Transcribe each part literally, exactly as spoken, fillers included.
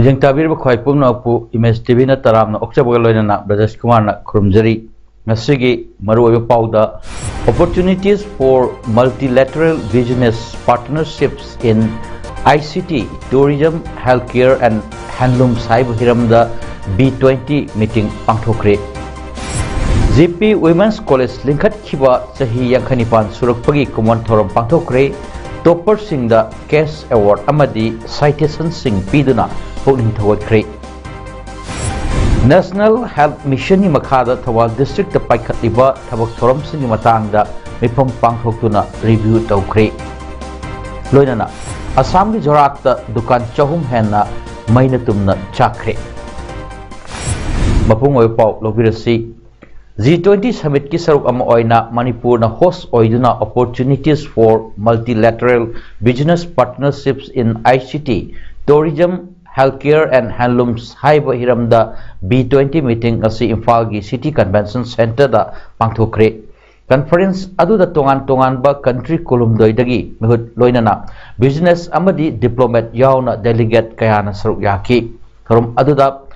ꯃꯤꯠꯌꯦꯡ ꯇꯥꯕꯤꯔꯤꯕ ꯈ꯭ꯋꯥꯏ ꯄꯨꯝꯅꯃꯛꯄꯨ ꯏꯃꯦꯖ ꯇꯤꯚꯤꯅ ꯇꯔꯥꯝꯅ ꯑꯣꯛꯆꯕꯒ ꯂꯣꯏꯅꯅ ꯕ꯭ꯔꯖꯦꯁ ꯀꯨꯃꯥꯔꯅ ꯈꯨꯔꯨꯝꯖꯔꯤ꯫ ꯉꯁꯤꯒꯤ ꯃꯔꯨꯑꯣꯏꯕ ꯄꯥꯎꯗ, Opportunities for Multilateral Business Partnerships in I C T, Tourism, Healthcare and Handlooms ꯍꯥꯏꯕ ꯍꯤꯔꯝꯗ B twenty meeting ꯄꯥꯡꯊꯣꯛꯈ꯭ꯔꯦ꯫ J P Women's College ꯂꯤꯡꯈꯠꯈꯤꯕ ꯆꯍꯤ ꯌꯥꯡꯈꯩꯅꯤꯄꯥꯟ ꯁꯨꯔꯛꯄꯒꯤ ꯀꯨꯝꯑꯣꯟ ꯊꯧꯔꯝ ꯄꯥꯡꯊꯣꯛꯈ꯭ꯔꯦ꯫ ꯇꯣꯞꯄꯔꯁꯤꯡꯗ cash award ꯑꯃꯗꯤ citationꯁꯤꯡ ꯄꯤꯗꯨꯅ ꯄꯨꯛꯅꯤꯡ ꯊꯧꯒꯠꯈ꯭ꯔꯦ꯫ National Health Missionꯒꯤ ꯃꯈꯥꯗ ꯊꯧꯕꯥꯜ districtꯇ ꯄꯥꯏꯈꯠꯂꯤꯕ ꯊꯕꯛ ꯊꯧꯔꯝꯁꯤꯡꯒꯤ ꯃꯇꯥꯡꯗ ꯃꯤꯐꯝ ꯄꯥꯡꯊꯣꯛꯇꯨꯅ review ꯇꯧꯈ꯭ꯔꯦ꯫ ꯂꯣꯏꯅꯅ ꯑꯁꯥꯝꯒꯤ ꯖꯣꯔꯍꯥꯠꯇ ꯗꯨꯀꯥꯟ ꯆꯍꯨꯝ ꯍꯦꯟꯅ ꯃꯩꯅ ꯇꯨꯝꯅ ꯆꯥꯛꯈ꯭ꯔꯦ꯫ ꯃꯄꯨꯡ ꯑꯣꯏꯕ ꯄꯥꯎ ꯂꯧꯕꯤꯔꯁꯤ꯫ G twenty summitꯀꯤ ꯁꯔꯨꯛ ꯑꯃ ꯑꯣꯏꯅ ꯃꯅꯤꯄꯨꯔꯅ host ꯑꯣꯏꯗꯨꯅ Opportunities for Multilateral Business Partnerships in I C T, Tourism, Healthcare and Handlooms ꯍꯥꯏꯕ ꯍꯤꯔꯝꯗ B twenty meeting ꯑꯁꯤ ꯏꯝꯐꯥꯜꯒꯤ City Convention Centreꯗ ꯄꯥꯡꯊꯣꯛꯈ꯭ꯔꯦ꯫ Conference ꯑꯗꯨꯗ ꯇꯣꯉꯥꯟ ꯇꯣꯉꯥꯟꯕ country ꯀꯨꯟꯍꯨꯝꯗꯣꯏꯗꯒꯤ ꯃꯤꯍꯨꯠ, ꯂꯣꯏꯅꯅ business ꯑꯃꯗꯤ diplomat ꯌꯥꯎꯅ delegate ꯀꯌꯥꯅ ꯁꯔꯨꯛ ꯌꯥꯈꯤ꯫ ꯊꯧꯔꯝ ꯑꯗꯨꯗ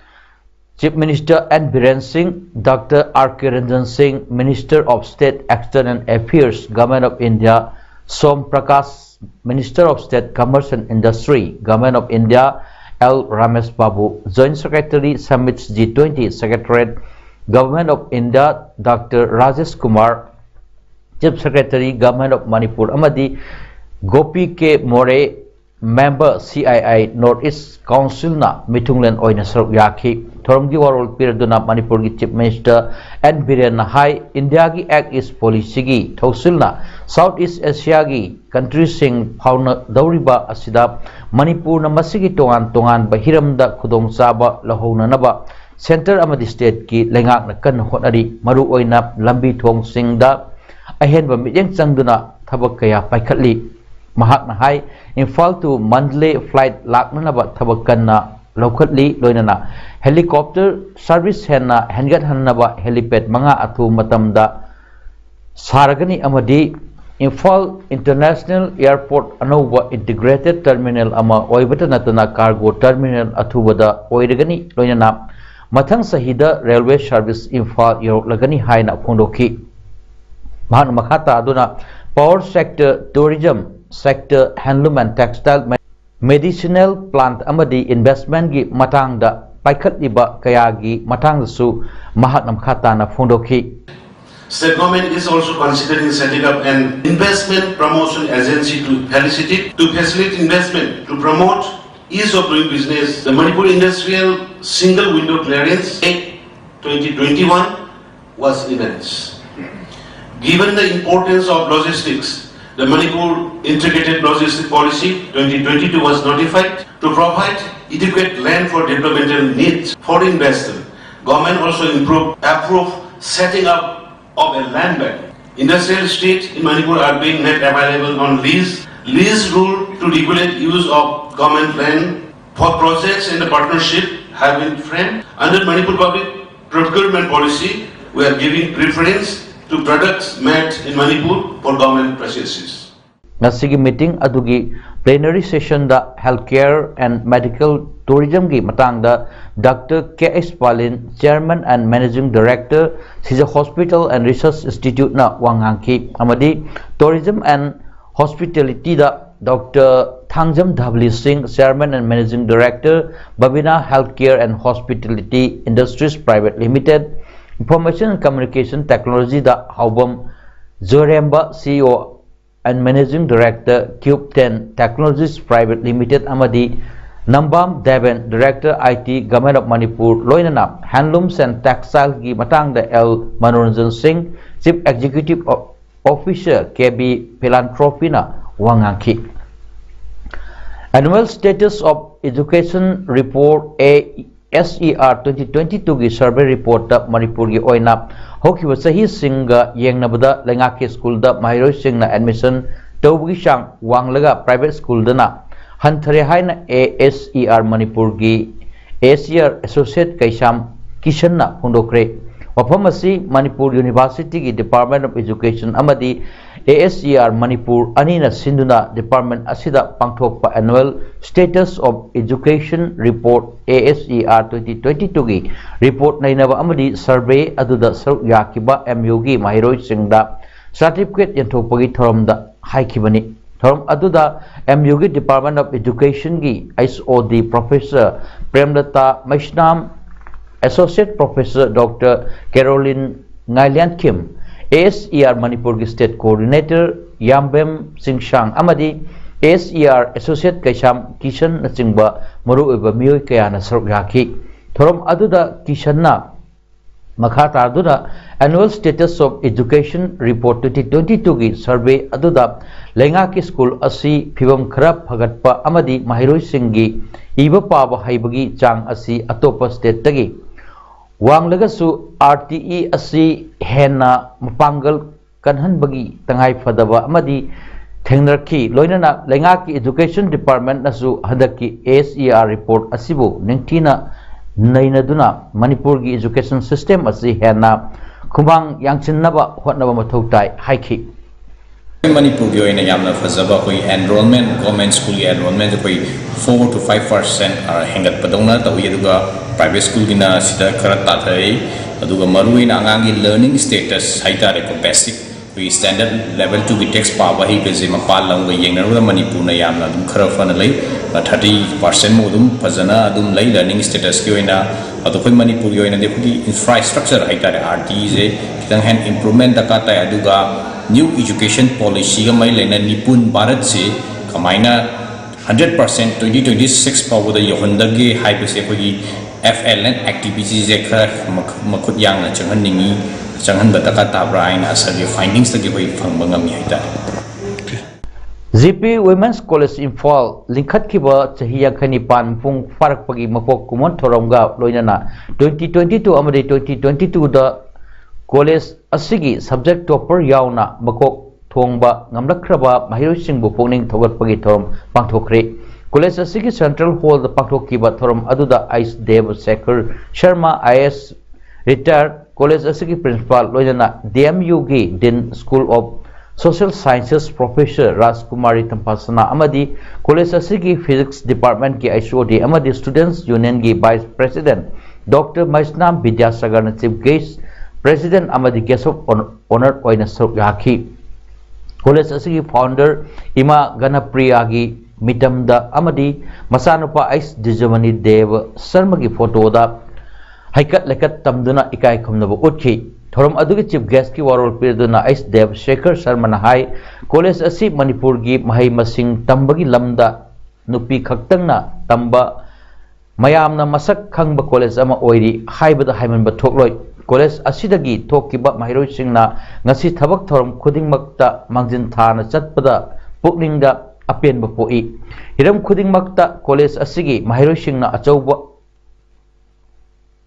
Chief Minister N Biren Singh, Doctor R K Ranjan Singh, Minister of State External Affairs, Government of India, Som Prakash, Minister of State Commerce and Industry, Government of India, L Ramesh Babu, Joint Secretary, Summits G twenty Secretariat, Government of India, Doctor Rajesh Kumar, Chief Secretary, Government of Manipur ꯑꯃꯗꯤ ꯒꯣꯄꯤ ꯀꯦ ꯃꯣꯔꯦ, member C I I North East Councilꯅ ꯃꯤꯊꯨꯡꯂꯦꯟ ꯑꯣꯏꯅ ꯁꯔꯨꯛ ꯌꯥꯈꯤ꯫ ꯊꯧꯔꯝꯒꯤ ꯋꯥꯔꯣꯜ ꯄꯤꯔꯗꯨꯅ ꯃꯅꯤꯄꯨꯔꯒꯤ Chief Minister N ꯕꯤꯔꯦꯟꯅ ꯍꯥꯏ, ꯏꯟꯗꯤꯌꯥꯒꯤ Act East Policyꯒꯤ ꯊꯧꯁꯤꯜꯅ South East Asiaꯒꯤ countryꯁꯤꯡ ꯐꯥꯎꯅꯗꯧꯔꯤꯕ ꯑꯁꯤꯗ ꯃꯅꯤꯄꯨꯔꯅ ꯃꯁꯤꯒꯤ ꯇꯣꯉꯥꯟ ꯇꯣꯉꯥꯟꯕ ꯍꯤꯔꯝꯗ ꯈꯨꯗꯣꯡꯆꯥꯕ ꯂꯧꯍꯧꯅꯅꯕ centre ꯑꯃꯗꯤ stateꯀꯤ ꯂꯩꯉꯥꯛꯅ ꯀꯟꯅ ꯍꯣꯠꯅꯔꯤ꯫ ꯃꯔꯨꯑꯣꯏꯅ ꯂꯝꯕꯤ ꯊꯣꯡꯁꯤꯡꯗ ꯑꯍꯦꯟꯕ ꯃꯤꯠꯌꯦꯡ ꯆꯪꯗꯨꯅ ꯊꯕꯛ ꯀꯌꯥ ꯄꯥꯏꯈꯠꯂꯤ꯫ ꯃꯍꯥꯛꯅ ꯍꯥꯏ, ꯏꯝꯐꯥꯜ to ꯃꯟꯗꯂꯦ flight ꯂꯥꯛꯅꯅꯕ ꯊꯕꯛ ꯀꯟꯅ ꯂꯧꯈꯠꯂꯤ, ꯂꯣꯏꯅꯅ helicopter service ꯍꯦꯟꯅ ꯍꯦꯟꯒꯠꯍꯟꯅꯕ helipad ꯃꯉꯥ ꯑꯊꯨꯕ ꯃꯇꯝꯗ ꯁꯥꯔꯒꯅꯤ ꯑꯃꯗꯤ ꯏꯝꯐꯥꯜ International Airport ꯑꯅꯧꯕ integrated terminal ꯑꯃ ꯑꯣꯏꯕꯇ ꯅꯠꯇꯅ cargo terminal ꯑꯊꯨꯕꯗ ꯑꯣꯏꯔꯒꯅꯤ, ꯂꯣꯏꯅꯅ ꯃꯊꯪ ꯆꯍꯤꯗ railway service ꯏꯝꯐꯥꯜ ꯌꯧꯔꯛꯂꯒꯅꯤ ꯍꯥꯏꯅ ꯐꯣꯡꯗꯣꯛꯈꯤ꯫ ꯃꯍꯥꯛꯅ ꯃꯈꯥ ꯇꯥꯗꯨꯅ power sector, tourism sector, handloom and textile, medicinal plant ꯑꯃꯗꯤ investmentꯀꯤ ꯃꯇꯥꯡꯗ ꯄꯥꯏꯈꯠꯂꯤꯕ ꯀꯌꯥꯒꯤ ꯃꯇꯥꯡꯗꯁꯨ ꯃꯍꯥꯛꯅ ꯃꯈꯥ ꯇꯥꯅ ꯐꯣꯡꯗꯣꯛꯈꯤ꯫ State government is also considering setting up an investment promotion agency to facilitate, to facilitate investment, to promote ease of doing business. The Manipur Industrial Single Window Clearance Act twenty twenty-one was immense. Given the importance of logistics, the Manipur Integrated Logistic Policy twenty twenty-two was notified to provide adequate land for developmental needs for investor. Government also improved, approved setting up of a land bank. Industrial estate in Manipur are being made available on lease. Lease rule to regulate use of government land for projects in the partnership have been framed. Under Manipur Public Procurement Policy, we are giving preference to products made in Manipur for government purchases. ꯉꯁꯤꯒꯤ meeting ꯑꯗꯨꯒꯤ plenary sessionꯗ health care and medical tourismꯒꯤ ꯃꯇꯥꯡꯗ Doctor K H Palin, Chairman and Managing Director, Shija Hospital and Research Instituteꯅ ꯋꯥ ꯉꯥꯡꯈꯤ ꯑꯃꯗꯤ Tourism and Hospitalityꯗ Doctor Thangjam Dhabli Singh, Chairman and Managing Director, Babina Healthcare and Hospitality Industries Private Limited, Information and Communication Technologyꯗ Haobam Joiremba, CEO, and Managing Director, Cube ten Technologies Private Limited ꯑꯃꯗꯤ ꯅꯝꯕꯥꯝ Deben, Director, I T, Government of Manipur, ꯂꯣꯏꯅꯅ Handlooms and Textileꯒꯤ ꯃꯇꯥꯡꯗ L Manoranjan ꯁꯤꯡ, Chief Executive Officer, K B Philanthropyꯅ ꯋꯥ ꯉꯥꯡꯈꯤ꯫ Annual Status of Education Report, A S E R twenty twenty-twoꯒꯤ survey reportꯇ ꯃꯅꯤꯄꯨꯔꯒꯤ ꯑꯣꯏꯅ ꯍꯧꯈꯤꯕ ꯆꯍꯤꯁꯤꯡꯒ ꯌꯦꯡꯅꯕꯗ ꯂꯩꯉꯥꯛꯀꯤ ꯁ꯭ꯀꯨꯜꯗ ꯃꯍꯩꯔꯣꯏꯁꯤꯡꯅ admission ꯇꯧꯕꯒꯤ ꯆꯥꯡ ꯋꯥꯡꯂꯒ private ꯁ꯭ꯀꯨꯜꯗꯅ ꯍꯟꯊꯔꯦ ꯍꯥꯏꯅ A S E R ꯃꯅꯤꯄꯨꯔꯒꯤ A S E R associate ꯀꯩꯁꯥꯝ ꯀꯤꯁꯟꯅ ꯐꯣꯡꯗꯣꯛꯈ꯭ꯔꯦ꯫ ꯋꯥꯐꯝ ꯑꯁꯤ ꯃꯅꯤꯄꯨꯔ Universityꯒꯤ Department of Education ꯑꯃꯗꯤ A S E R Manipur ꯑꯅꯤꯅ ꯁꯤꯟꯗꯨꯅ department ꯑꯁꯤꯗ ꯄꯥꯡꯊꯣꯛꯄ Annual Status of Education Report, A S E R twenty twenty-twoꯒꯤ report ꯅꯩꯅꯕ ꯑꯃꯗꯤ survey ꯑꯗꯨꯗ ꯁꯔꯨꯛ ꯌꯥꯈꯤꯕ M Uꯒꯤ ꯃꯍꯩꯔꯣꯏꯁꯤꯡꯗ certificate ꯌꯦꯟꯊꯣꯛꯄꯒꯤ ꯊꯧꯔꯝꯗ ꯍꯥꯏꯈꯤꯕꯅꯤ꯫ ꯊꯧꯔꯝ ꯑꯗꯨꯗ M Uꯒꯤ Department of Educationꯒꯤ H O D Professor ꯄ꯭ꯔꯦꯝꯂꯇꯥ Meisnam, Associate Professor Doctor Caroline ꯉꯥꯏꯂꯦꯟꯈꯤꯝ, A S E R ꯃꯅꯤꯄꯨꯔꯒꯤ State Coordinator ꯌꯥꯝꯕꯦꯝ ꯆꯤꯡꯁꯥꯡ ꯑꯃꯗꯤ A S E R Associate ꯀꯩꯁꯥꯝ ꯀꯤꯁꯟꯅꯆꯤꯡꯕ ꯃꯔꯨꯑꯣꯏꯕ ꯃꯤꯑꯣꯏ ꯀꯌꯥꯅ ꯁꯔꯨꯛ ꯌꯥꯈꯤ꯫ ꯊꯧꯔꯝ ꯑꯗꯨꯗ ꯀꯤꯁꯟꯅ ꯃꯈꯥ ꯇꯥꯗꯨꯅ Annual Status of Education Report twenty twenty-twoꯒꯤ survey ꯑꯗꯨꯗ ꯂꯩꯉꯥꯛꯀꯤ ꯁ꯭ꯀꯨꯜ ꯑꯁꯤ ꯐꯤꯚꯝ ꯈꯔ ꯐꯒꯠꯄ ꯑꯃꯗꯤ ꯃꯍꯩꯔꯣꯏꯁꯤꯡꯒꯤ ꯏꯕ ꯄꯥꯕ ꯍꯩꯕꯒꯤ ꯆꯥꯡ ꯑꯁꯤ ꯑꯇꯣꯞꯄ stateꯇꯒꯤ ꯋꯥꯡꯂꯒꯁꯨ R T E ꯑꯁꯤ ꯍꯦꯟꯅ ꯃꯄꯥꯡꯒꯜ ꯀꯟꯍꯟꯕꯒꯤ ꯇꯉꯥꯏ ꯐꯗꯕ ꯑꯃꯗꯤ ꯊꯦꯡꯅꯔꯛꯈꯤ꯫ ꯂꯣꯏꯅꯅ ꯂꯩꯉꯥꯛꯀꯤ Education Departmentꯅꯁꯨ ꯍꯟꯗꯛꯀꯤ A S E R report ꯑꯁꯤꯕꯨ ꯅꯤꯡꯊꯤꯅ ꯅꯩꯅꯗꯨꯅ ꯃꯅꯤꯄꯨꯔꯒꯤ education system ꯑꯁꯤ ꯍꯦꯟꯅ ꯈꯨꯃꯥꯡ ꯌꯥꯡꯁꯤꯟꯅꯕ ꯍꯣꯠꯅꯕ ꯃꯊꯧ ꯇꯥꯏ ꯍꯥꯏꯈꯤ꯫ ꯃꯅꯤꯄꯨꯔꯒꯤ ꯑꯣꯏꯅ ꯌꯥꯝꯅ ꯐꯖꯕ ꯑꯩꯈꯣꯏ enrollment, government schoolꯒꯤ enrollment ꯑꯩꯈꯣꯏ four to five percent ꯍꯦꯟꯒꯠꯄꯗꯧꯅ ꯇꯧꯏ, ꯑꯗꯨꯒ private schoolꯒꯤꯅ ꯁꯤꯗ ꯈꯔ ꯇꯥꯊꯔꯛꯏ꯫ ꯑꯗꯨꯒ ꯃꯔꯨꯑꯣꯏꯅ ꯑꯉꯥꯡꯒꯤ learning status ꯍꯥꯏꯇꯥꯔꯦꯀꯣ, basic ꯑꯩꯈꯣꯏ ꯁ꯭ꯇꯦꯟꯗꯔꯗ ꯂꯦꯚꯦꯜ ꯇꯨꯒꯤ ꯇꯦꯛꯁ ꯄꯥꯕ ꯍꯩꯕꯁꯦ ꯃꯄꯥꯟ ꯂꯝꯒ ꯌꯦꯡꯅꯔꯨꯕꯗ ꯃꯅꯤꯄꯨꯔꯅ ꯌꯥꯝꯅ ꯑꯗꯨꯝ ꯈꯔ ꯐꯅ ꯂꯩ꯫ ꯊꯥꯔꯇꯤ ꯄꯥꯔꯁꯦꯟꯃꯨꯛ ꯑꯗꯨꯝ ꯐꯖꯅ ꯑꯗꯨꯝ ꯂꯩ ꯂꯔꯅꯤꯡ ꯁ꯭ꯇꯦꯇꯁꯀꯤ ꯑꯣꯏꯅ꯫ ꯑꯗꯣ ꯑꯩꯈꯣꯏ ꯃꯅꯤꯄꯨꯔꯒꯤ ꯑꯣꯏꯅꯗꯤ ꯑꯩꯈꯣꯏꯒꯤ ꯏꯟꯐ꯭ꯔꯥꯁ꯭ꯇ꯭ꯔꯛꯆꯔ ꯍꯥꯏꯇꯥꯔꯦ, ꯑꯥꯔ ꯇꯤꯁꯦ ꯈꯤꯇꯪ ꯍꯦꯟꯅ ꯏꯝꯄ꯭ꯔꯨꯚꯃꯦꯟ ꯗꯔꯀꯥꯔ ꯇꯥꯏ꯫ ꯑꯗꯨꯒ ꯅ꯭ꯌꯨ ꯏꯖꯨꯀꯦꯁꯟ ꯄꯣꯂꯤꯁꯤꯒ ꯃꯔꯤ ꯂꯩꯅ ꯅꯤꯄꯨꯟ ꯚꯥꯔꯠꯁꯦ ꯀꯃꯥꯏꯅ hundred percent twenty twenty six ꯐꯥꯎꯕꯗ ꯌꯧꯍꯟꯗꯒꯦ ꯍꯥꯏꯕꯁꯦ ꯑꯩꯈꯣꯏꯒꯤ ꯑꯦꯐ ꯑꯦꯜ ꯑꯦꯟ ꯑꯦꯛꯇꯤꯚꯤꯇꯤꯁꯦ ꯈꯔ ꯃꯈ-, ꯃꯈꯨꯠ ꯌꯥꯡꯅ ꯆꯪꯍꯟꯅꯤꯡꯉꯤ, ꯆꯪꯍꯟꯕ ꯗꯔꯀꯥꯔ ꯇꯥꯕ꯭ꯔꯥ ꯍꯥꯏꯅ ꯑꯁꯔꯒꯤ ꯐꯥꯏꯟꯗꯤꯡꯁꯇꯒꯤ ꯑꯩꯈꯣꯏ ꯐꯪꯕ ꯉꯝꯃꯤ ꯍꯥꯏꯇꯥꯔꯦ꯫ G P women's college Imphal ꯂꯤꯡꯈꯠꯈꯤꯕ ꯆꯍꯤ ꯌꯥꯡꯈꯩ ꯅꯤꯄꯥꯟ ꯃꯄꯨꯡ ꯐꯥꯔꯛꯄꯒꯤ ꯃꯄꯣꯛ ꯀꯨꯝꯑꯣꯟ ꯊꯧꯔꯝꯒ ꯂꯣꯏꯅꯅ twenty twenty two ꯑꯃꯗꯤ twenty twenty twoꯗ ꯀꯣꯂꯦꯖ ꯑꯁꯤꯒꯤ subject topper ꯌꯥꯎꯅ ꯃꯀꯣꯛ ꯊꯣꯡꯕ ꯉꯝꯂꯛꯈ꯭ꯔꯕ ꯃꯍꯩꯔꯣꯏꯁꯤꯡꯕꯨ ꯄꯨꯛꯅꯤꯡ ꯊꯧꯒꯠꯄꯒꯤ ꯊꯧꯔꯝ ꯄꯥꯡꯊꯣꯛꯈ꯭ꯔꯦ꯫ ꯀꯣꯂꯦꯖ ꯑꯁꯤꯒꯤ ꯁꯦꯟꯇ꯭ꯔꯦꯜ ꯍꯣꯜꯗ ꯄꯥꯡꯊꯣꯛꯈꯤꯕ ꯊꯧꯔꯝ ꯑꯗꯨꯗ H Deb Sekhar Sharma, I S, retire, college ꯑꯁꯤꯒꯤ ꯄ꯭ꯔꯤꯟꯁꯤꯄꯥꯜ, ꯂꯣꯏꯅꯅ ꯗꯤ ꯑꯦꯝ ꯌꯨꯒꯤ dean school of social sciences professor Rajkumari ꯇꯝꯐꯥꯁꯅꯥ ꯑꯃꯗꯤ ꯀꯣꯂꯦꯖ ꯑꯁꯤꯒꯤ ꯐꯤꯖꯤꯛꯁ ꯗꯤꯄꯥꯔꯠꯃꯦꯟꯠꯀꯤ ꯑꯩꯆ ꯑꯣ ꯗꯤ ꯑꯃꯗꯤ ꯁ꯭ꯇꯨꯗꯦꯟꯠꯁ ꯌꯨꯅꯤꯌꯟꯒꯤ ꯚꯥꯏꯁ ꯄ꯭ꯔꯦꯁꯤꯗꯦꯟꯠ ꯗꯣꯛꯇꯔ ꯃꯩꯁꯅꯥꯝ ꯕꯤꯗ꯭ꯌꯥꯁꯥꯒꯔꯅ ꯆꯤꯐ ꯒꯦꯁ꯭ꯠ, ꯄ꯭ꯔꯦꯁꯤꯗꯦꯟꯠ ꯑꯃꯗꯤ ꯒꯦꯁ꯭ꯠ ꯑꯣꯐ ꯑꯣꯅꯔ ꯑꯣꯏꯅ ꯁꯔꯨꯛ ꯌꯥꯈꯤ꯫ ꯀꯣꯂꯦꯖ ꯑꯁꯤꯒꯤ ꯐꯥꯎꯟꯗꯔ ꯏꯃꯥ ꯒꯅꯄ꯭ꯔꯤꯌꯥꯒꯤ ꯃꯤꯇꯝꯗ ꯑꯃꯗꯤ ꯃꯆꯥꯅꯨꯄꯥ ꯑꯩꯆ ꯗꯤꯖꯃꯅꯤ ꯗꯦꯕ ꯁꯔꯃꯒꯤ ꯐꯣꯇꯣꯗ ꯍꯩꯀꯠ ꯂꯩꯀꯠ ꯇꯝꯗꯨꯅ ꯏꯀꯥꯏ ꯈꯨꯝꯅꯕ ꯎꯠꯈꯤ꯫ ꯊꯧꯔꯝ ꯑꯗꯨꯒꯤ ꯆꯤꯐ ꯒꯦꯁ꯭ꯠꯀꯤ ꯋꯥꯔꯣꯜ ꯄꯤꯔꯗꯨꯅ ꯑꯩꯆ ꯗꯦꯕ ꯁꯦꯈꯔ ꯁꯔꯃꯅ ꯍꯥꯏ, ꯀꯣꯂꯦꯖ ꯑꯁꯤ ꯃꯅꯤꯄꯨꯔꯒꯤ ꯃꯍꯩ ꯃꯁꯤꯡ ꯇꯝꯕꯒꯤ ꯂꯝꯗ ꯅꯨꯄꯤ ꯈꯛꯇꯪꯅ ꯇꯝꯕ ꯃꯌꯥꯝꯅ ꯃꯁꯛ ꯈꯪꯕ ꯀꯣꯂꯦꯖ ꯑꯃ ꯑꯣꯏꯔꯤ ꯍꯥꯏꯕꯗ ꯍꯥꯏꯃꯟꯕ ꯊꯣꯛꯂꯣꯏ꯫ ꯀꯣꯂꯦꯖ ꯑꯁꯤꯗꯒꯤ ꯊꯣꯛꯈꯤꯕ ꯃꯍꯩꯔꯣꯏꯁꯤꯡꯅ ꯉꯁꯤ ꯊꯕꯛ ꯊꯧꯔꯝ ꯈꯨꯗꯤꯡꯃꯛꯇ ꯃꯥꯡꯖꯤꯟ ꯊꯥꯅ ꯆꯠꯄꯗ ꯄꯨꯛꯅꯤꯡꯗ ꯑꯄꯦꯟꯕ ꯄꯣꯛꯏ꯫ ꯍꯤꯔꯝ ꯈꯨꯗꯤꯡꯃꯛꯇ ꯀꯣꯂꯦꯖ ꯑꯁꯤꯒꯤ ꯃꯍꯩꯔꯣꯏꯁꯤꯡꯅ ꯑꯆꯧꯕ